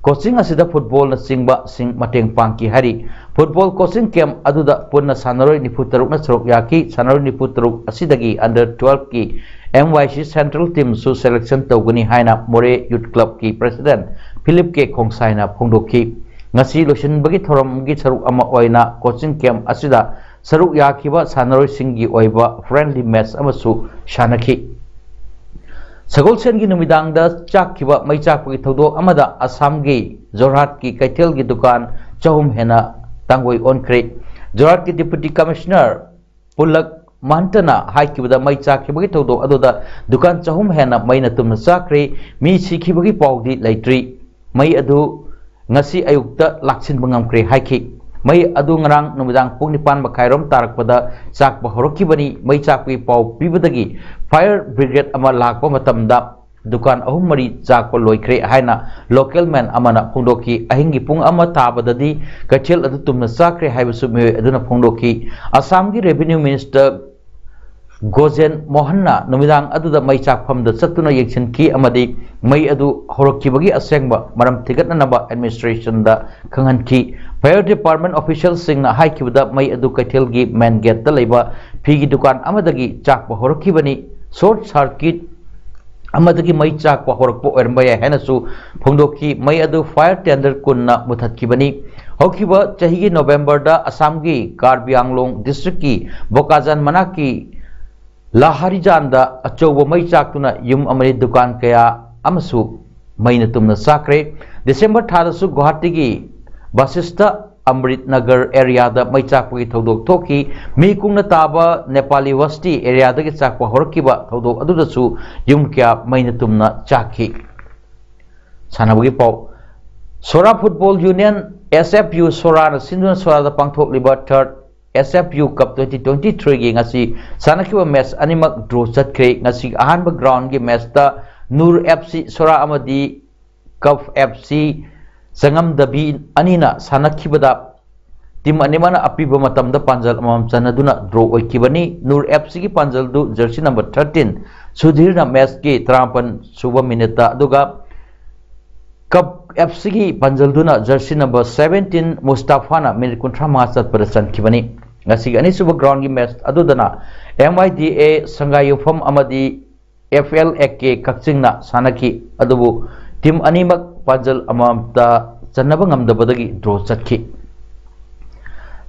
coaching ꯑꯁꯤꯗ footballꯅꯆꯤꯡꯕꯁꯤꯡ ꯃꯇꯦꯡ ꯄꯥꯡꯈꯤ ꯍꯥꯏꯔꯤ꯫ Football coaching camp ꯑꯗꯨꯗ ꯄꯨꯟꯅ ꯁꯥꯟꯅꯔꯣꯏ ꯅꯤꯐꯨ ꯇꯔꯨꯛꯅ ꯁꯔꯨꯛ ꯌꯥꯈꯤ꯫ ꯁꯥꯟꯅꯔꯣꯏ ꯅꯤꯐꯨ ꯇꯔꯨꯛ ꯑꯁꯤꯗꯒꯤ under twelveꯀꯤ M Y C central teamꯁꯨ selection ꯇꯧꯒꯅꯤ ꯍꯥꯏꯅ ꯃꯣꯔꯦ ꯌꯨꯠ ꯀ꯭ꯂꯕꯀꯤ president ꯐꯤꯂꯤꯞ ꯀꯦ ꯈꯣꯡꯁꯥꯏꯅ ꯐꯣꯡꯗꯣꯛꯈꯤ꯫ ꯉꯁꯤ ꯂꯣꯏꯁꯤꯟꯕꯒꯤ ꯊꯧꯔꯝꯒꯤ ꯁꯔꯨꯛ ꯑꯃ ꯑꯣꯏꯅ coaching camp ꯑꯁꯤꯗ ꯁꯔꯨꯛ ꯌꯥꯈꯤꯕ ꯁꯥꯟꯅꯔꯣꯏꯁꯤꯡꯒꯤ ꯑꯣꯏꯕ friendly match ꯑꯃꯁꯨ ꯁꯥꯟꯅꯈꯤ꯫ ꯁꯒꯣꯜꯁꯦꯟꯒꯤ ꯅꯨꯃꯤꯗꯥꯡꯗ ꯆꯥꯛꯈꯤꯕ ꯃꯩ ꯆꯥꯛꯄꯒꯤ ꯊꯧꯗꯣꯛ ꯑꯃꯗ ꯑꯁꯥꯝꯒꯤ ꯖꯣꯔꯍꯥꯠꯀꯤ ꯀꯩꯊꯦꯜꯒꯤ ꯗꯨꯀꯥꯟ ꯆꯍꯨꯝ ꯍꯦꯟꯅ ꯇꯥꯡꯒꯣꯏ ꯑꯣꯟꯈ꯭ꯔꯦ꯫ ꯖꯣꯔꯍꯥꯠꯀꯤ Deputy Commissioner ꯄꯨꯂꯛ ꯃꯍꯟꯇꯅ ꯍꯥꯏꯈꯤꯕꯗ, ꯃꯩ ꯆꯥꯛꯈꯤꯕꯒꯤ ꯊꯧꯗꯣꯛ ꯑꯗꯨꯗ ꯗꯨꯀꯥꯟ ꯆꯍꯨꯝ ꯍꯦꯟꯅ ꯃꯩꯅ ꯇꯨꯝꯅ ꯆꯥꯛꯈ꯭ꯔꯦ꯫ ꯃꯤ ꯁꯤꯈꯤꯕꯒꯤ ꯄꯥꯎꯗꯤ ꯂꯩꯇ꯭ꯔꯤ꯫ ꯃꯩ ꯑꯗꯨ ꯉꯁꯤ ꯑꯌꯨꯛꯇ ꯂꯥꯛꯁꯤꯟꯕ ꯉꯝꯈ꯭ꯔꯦ ꯍꯥꯏꯈꯤ꯫ ꯃꯩ ꯑꯗꯨ ꯉꯔꯥꯡ ꯅꯨꯃꯤꯗꯥꯡ ꯄꯨꯡ ꯅꯤꯄꯥꯟ ꯃꯈꯥꯏꯔꯣꯝ ꯇꯥꯔꯛꯄꯗ ꯆꯥꯛꯄ ꯍꯧꯔꯛꯈꯤꯕꯅꯤ꯫ ꯃꯩ ꯆꯥꯛꯄꯒꯤ ꯄꯥꯎ ꯄꯤꯕꯗꯒꯤ fire brigade ꯑꯃ ꯂꯥꯛꯄ ꯃꯇꯝꯗ ꯗꯨꯀꯥꯟ ꯑꯍꯨꯝ ꯃꯔꯤ ꯆꯥꯛꯄ ꯂꯣꯏꯈ꯭ꯔꯦ ꯍꯥꯏꯅ local man ꯑꯃꯅ ꯐꯣꯡꯗꯣꯛꯈꯤ꯫ ꯑꯍꯤꯡꯒꯤ ꯄꯨꯡ ꯑꯃ ꯇꯥꯕꯗꯗꯤ ꯀꯩꯊꯦꯜ ꯑꯗꯨ ꯇꯨꯝꯅ ꯆꯥꯛꯈ꯭ꯔꯦ ꯍꯥꯏꯕꯁꯨ ꯃꯤꯑꯣꯏ ꯑꯗꯨꯅ ꯐꯣꯡꯗꯣꯛꯈꯤ꯫ ꯑꯁꯥꯝꯒꯤ revenue minister ꯒꯣꯖꯦꯟ ꯃꯣꯍꯟꯅ ꯅꯨꯃꯤꯗꯥꯡ ꯑꯗꯨꯗ ꯃꯩ ꯆꯥꯛꯐꯝꯗ ꯆꯠꯇꯨꯅ ꯌꯦꯡꯁꯤꯟꯈꯤ ꯑꯃꯗꯤ ꯃꯩ ꯑꯗꯨ ꯍꯧꯔꯛꯈꯤꯕꯒꯤ ꯑꯁꯦꯡꯕ ꯃꯔꯝ ꯊꯤꯒꯠꯅꯅꯕ administrationꯗ ꯈꯪꯍꯟꯈꯤ꯫ Fire department officialꯁꯤꯡꯅ ꯍꯥꯏꯈꯤꯕꯗ, ꯃꯩ ꯑꯗꯨ ꯀꯩꯊꯦꯜꯒꯤ main gateꯇ ꯂꯩꯕ ꯐꯤꯒꯤ ꯗꯨꯀꯥꯟ ꯑꯃꯗꯒꯤ ꯆꯥꯛꯄ ꯍꯧꯔꯛꯈꯤꯕꯅꯤ꯫ Short circuit ꯑꯃꯗꯒꯤ ꯃꯩ ꯆꯥꯛꯄ ꯍꯧꯔꯛꯄ ꯑꯣꯏꯔꯝꯕ ꯌꯥꯏ ꯍꯥꯏꯅꯁꯨ ꯐꯣꯡꯗꯣꯛꯈꯤ꯫ ꯃꯩ ꯑꯗꯨ fire tender ꯀꯨꯟꯅ ꯃꯨꯊꯠꯈꯤꯕꯅꯤ꯫ ꯍꯧꯈꯤꯕ ꯆꯍꯤꯒꯤ Novemberꯗ ꯑꯁꯥꯝꯒꯤ ꯀꯥꯔꯕꯤ ꯑꯪꯂꯣꯡ districtꯀꯤ ꯕꯣꯀꯥꯖꯥꯟ ꯃꯅꯥꯛꯀꯤ ꯂꯥꯍꯥꯔꯤꯖꯥꯟꯗ ꯑꯆꯧꯕ ꯃꯩ ꯆꯥꯛꯇꯨꯅ ꯌꯨꯝ ꯑꯃꯗꯤ ꯗꯨꯀꯥꯟ ꯀꯌꯥ ꯑꯃꯁꯨ ꯃꯩꯅ ꯇꯨꯝꯅ ꯆꯥꯛꯈ꯭ꯔꯦ꯫ December ꯊꯥꯗꯁꯨ ꯒꯨꯋꯥꯍꯥꯇꯤꯒꯤ ꯕꯥꯁꯤꯁꯇ ꯑꯃ꯭ꯔꯤꯠ ꯅꯒꯔ areaꯗ ꯃꯩ ꯆꯥꯛꯄꯒꯤ ꯊꯧꯗꯣꯛ ꯊꯣꯛꯈꯤ꯫ ꯃꯤ ꯀꯨꯡꯅ ꯇꯥꯕ ꯅꯦꯄꯥꯂꯤ ꯋꯁꯇꯤ areaꯗꯒꯤ ꯆꯥꯛꯄ ꯍꯧꯔꯛꯈꯤꯕ ꯊꯧꯗꯣꯛ ꯑꯗꯨꯗꯁꯨ ꯌꯨꯝ ꯀꯌꯥ ꯃꯩꯅ ꯇꯨꯝꯅ ꯆꯥꯛꯈꯤ꯫ ꯁꯥꯟꯅꯕꯒꯤ ꯄꯥꯎ꯫ ꯁꯣꯔꯥ Football Union, S F U ꯁꯣꯔꯥꯅ ꯁꯤꯟꯗꯨꯅ ꯁꯣꯔꯥꯗ ꯄꯥꯡꯊꯣꯛꯂꯤꯕ third S F U Cup twenty twenty-threeꯒꯤ ꯉꯁꯤ ꯁꯥꯟꯅꯈꯤꯕ match ꯑꯅꯤꯃꯛ draw ꯆꯠꯈ꯭ꯔꯦ꯫ ꯉꯁꯤ ꯑꯍꯥꯟꯕ groundꯒꯤ matchꯇ ꯅꯨꯔ F C ꯁꯣꯔꯥ ꯑꯃꯗꯤ ꯀꯐ F C ꯆꯉꯝꯗꯕꯤ ꯑꯅꯤꯅ ꯁꯥꯟꯅꯈꯤꯕꯗ team ꯑꯅꯤꯃꯛꯅ ꯑꯄꯤꯕ ꯃꯇꯝꯗ ꯄꯥꯟꯖꯜ ꯑꯃꯃꯝ ꯆꯟꯅꯗꯨꯅ draw ꯑꯣꯏꯈꯤꯕꯅꯤ꯫ Nur F Cꯒꯤ ꯄꯥꯟꯖꯜꯗꯨ jersey number thirteen ꯁꯨꯙꯤꯔꯅ matchꯀꯤ ꯇꯔꯥꯃꯥꯄꯟ ꯁꯨꯕ minuteꯇ, ꯑꯗꯨꯒ cough F Cꯒꯤ ꯄꯥꯟꯖꯜꯗꯨꯅ jersey number seventeen ꯃꯨꯁꯇꯥꯐꯥꯅ minute ꯀꯨꯟꯊ꯭ꯔꯥ ꯃꯉꯥ ꯆꯠꯄꯗ ꯆꯟꯈꯤꯕꯅꯤ꯫ ꯉꯁꯤꯒꯤ ꯑꯅꯤꯁꯨꯕ groundꯒꯤ match ꯑꯗꯨꯗꯅ M I D A ꯁꯪꯒꯥꯏꯌꯨꯝꯐꯝ ꯑꯃꯗꯤ F L A K ꯀꯛꯆꯤꯡꯅ ꯁꯥꯟꯅꯈꯤ, ꯑꯗꯨꯕꯨ team ꯑꯅꯤꯃꯛ ꯄꯥꯟꯖꯜ ꯑꯃꯃꯝꯇ ꯆꯟꯅꯕ ꯉꯝꯗꯕꯗꯒꯤ draw ꯆꯠꯈꯤ꯫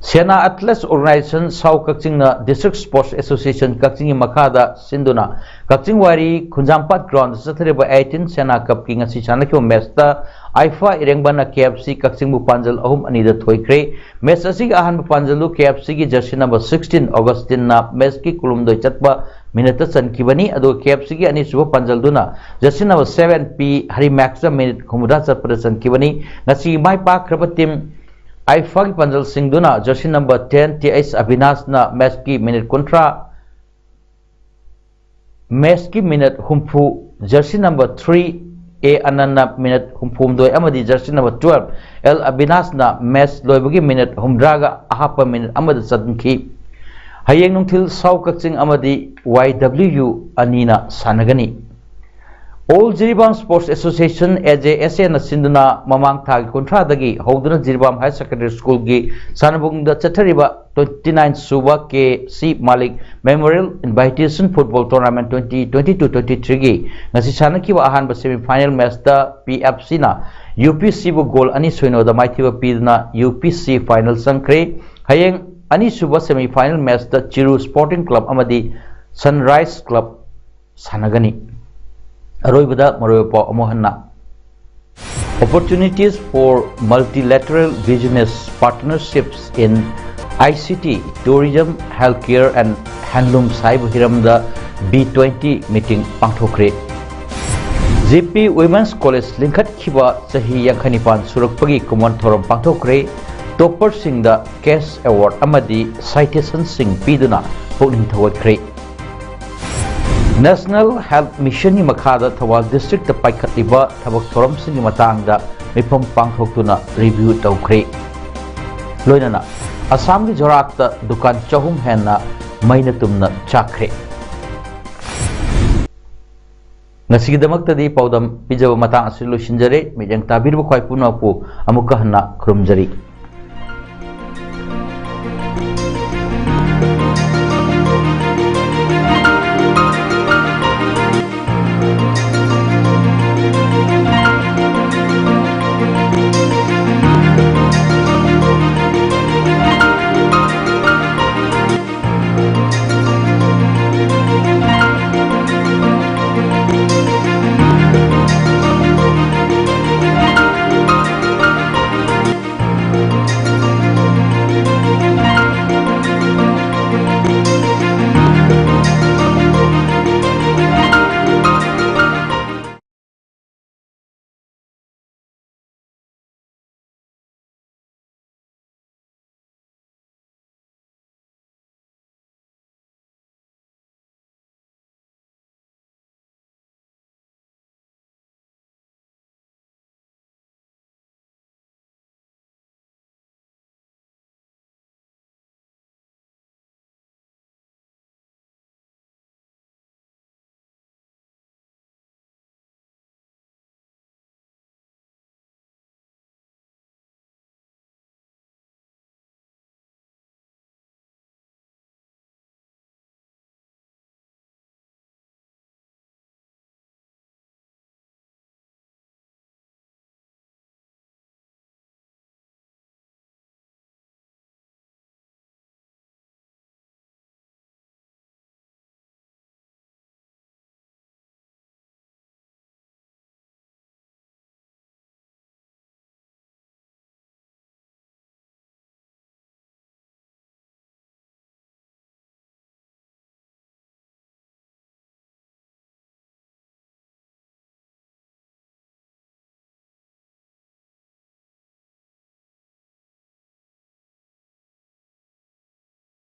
Sena Athletes Organization South ꯀꯛꯆꯤꯡꯅ District Sports Association ꯀꯛꯆꯤꯡꯒꯤ ꯃꯈꯥꯗ ꯁꯤꯟꯗꯨꯅ ꯀꯛꯆꯤꯡ ꯋꯥꯏꯔꯤ ꯈꯨꯟꯖꯥꯝꯄꯥꯠ ground ꯗ ꯆꯠꯊꯔꯤꯕ eighteen Sena Cup ꯀꯤ ꯉꯁꯤ ꯁꯥꯟꯅꯈꯤꯕ match ꯇ ꯏꯐꯥ ꯏꯔꯦꯡꯕꯝꯅ KFC ꯀꯛꯆꯤꯡꯕꯨ ꯄꯥꯟꯖꯜ ꯑꯍꯨꯝ ꯑꯅꯤꯗ ꯊꯣꯏꯈ꯭ꯔꯦ꯫ Match ꯑꯁꯤꯒꯤ ꯑꯍꯥꯟꯕ ꯄꯥꯟꯖꯜꯗꯨ KFC ꯒꯤ jersey number sixteen Augustine ꯅ match ꯀꯤ ꯀꯨꯟꯍꯨꯝꯗꯣꯏ ꯆꯠꯄ minute ꯇ ꯆꯟꯈꯤꯕꯅꯤ꯫ ꯑꯗꯨꯒ KFC ꯒꯤ ꯑꯅꯤꯁꯨꯕ ꯄꯥꯟꯖꯜꯗꯨꯅ jersey number seven P Hari Max ꯅ minute ꯍꯨꯝꯐꯨꯇꯔꯥ ꯆꯠꯄꯗ ꯆꯟꯈꯤꯕꯅꯤ꯫ ꯉꯁꯤ ꯃꯥꯏ ꯄꯥꯛꯈ꯭ꯔꯕ team ꯏꯐꯥꯒꯤ ꯄꯥꯟꯖꯜꯁꯤꯡꯗꯨꯅ jersey number ten Th Abhinashꯅ match ꯀꯤ minute ꯀꯨꯟꯊ꯭ꯔꯥ, match ꯀꯤ minute ꯍꯨꯝꯐꯨ, jersey number three A Anandꯅ minute ꯍꯨꯝꯐꯨꯍꯨꯝꯗꯣꯏ ꯑꯃꯗꯤ jersey number twelve L Abhinashꯅ match ꯂꯣꯏꯕꯒꯤ minute ꯍꯨꯝꯗ꯭ꯔꯥꯒ ꯑꯍꯥꯞꯄ minute ꯑꯃꯗ ꯆꯟꯈꯤ꯫ ꯍꯌꯦꯡ ꯅꯨꯡꯊꯤꯜ South ꯀꯛꯆꯤꯡ ꯑꯃꯗꯤ Y W U ꯑꯅꯤꯅ ꯁꯥꯟꯅꯒꯅꯤ꯫ All Jiribam Sports Association, A J S A ꯅ ꯁꯤꯟꯗꯨꯅ ꯃꯃꯥꯡ ꯊꯥꯒꯤ ꯀꯨꯟꯊ꯭ꯔꯥꯗꯒꯤ ꯍꯧꯗꯨꯅ ꯖꯤꯔꯤꯕꯥꯝ Higher Secondary School ꯒꯤ ꯁꯥꯟꯅꯕꯨꯡꯗ ꯆꯠꯊꯔꯤꯕ twenty nine ꯁꯨꯕ K C Malik Memorial Invitation Football Tournament twenty twenty-two twenty-three ꯒꯤ ꯉꯁꯤ ꯁꯥꯟꯅꯈꯤꯕ ꯑꯍꯥꯟꯕ semi final match ꯇ P F C ꯅ U P C ꯕꯨ goal ꯑꯅꯤ ꯁꯣꯏꯅꯣꯗ ꯃꯥꯏꯊꯤꯕ ꯄꯤꯗꯨꯅ U P C final ꯆꯪꯈ꯭ꯔꯦ꯫ ꯍꯌꯦꯡ ꯑꯅꯤꯁꯨꯕ semi final match ꯇ ꯆꯤꯔꯨ Sporting Club ꯑꯃꯗꯤ Sunrise Club ꯁꯥꯟꯅꯒꯅꯤ꯫ ꯑꯔꯣꯏꯕꯗ ꯃꯔꯨꯑꯣꯏꯕ ꯄꯥꯎ ꯑꯃꯨꯛ ꯍꯟꯅ꯫ Opportunities for multilateral business partnerships in I C T, tourism, healthcare and handlooms ꯍꯥꯏꯕ ꯍꯤꯔꯝꯗ B twenty meeting ꯄꯥꯡꯊꯣꯛꯈ꯭ꯔꯦ꯫ J P Women's College ꯂꯤꯡꯈꯠꯈꯤꯕ ꯆꯍꯤ ꯌꯥꯡꯈꯩꯅꯤꯄꯥꯟ ꯁꯨꯔꯛꯄꯒꯤ ꯀꯨꯝꯑꯣꯟ ꯊꯧꯔꯝ ꯄꯥꯡꯊꯣꯛꯈ꯭ꯔꯦ꯫ Topperꯁꯤꯡꯗ cash award ꯑꯃꯗꯤ citationꯁꯤꯡ ꯄꯤꯗꯨꯅ ꯄꯨꯛꯅꯤꯡ ꯊꯧꯒꯠꯈ꯭ꯔꯦ꯫ National Health Missionꯒꯤ ꯃꯈꯥꯗ ꯊꯧꯕꯥꯜ districtꯇ ꯄꯥꯏꯈꯠꯂꯤꯕ ꯊꯕꯛ ꯊꯧꯔꯝꯁꯤꯡꯒꯤ ꯃꯇꯥꯡꯗ ꯃꯤꯐꯝ ꯄꯥꯡꯊꯣꯛꯇꯨꯅ review ꯇꯧꯈ꯭ꯔꯦ꯫ ꯂꯣꯏꯅꯅ ꯑꯁꯥꯝꯒꯤ ꯖꯣꯔꯍꯥꯠꯇ ꯗꯨꯀꯥꯟ ꯆꯍꯨꯝ ꯍꯦꯟꯅ ꯃꯩꯅ ꯇꯨꯝꯅ ꯆꯥꯛꯈ꯭ꯔꯦ꯫ ꯉꯁꯤꯒꯤꯗꯃꯛꯇꯗꯤ ꯄꯥꯎꯗꯝ ꯄꯤꯖꯕ ꯃꯇꯥꯡ ꯑꯁꯤ ꯂꯣꯏꯁꯤꯟꯖꯔꯦ꯫ ꯃꯤꯠꯌꯦꯡ ꯇꯥꯕꯤꯔꯤꯕ ꯈ꯭ꯋꯥꯏ ꯄꯨꯝꯅꯃꯛꯄꯨ ꯑꯃꯨꯛꯀ ꯍꯟꯅ ꯈꯨꯔꯨꯝꯖꯔꯤ꯫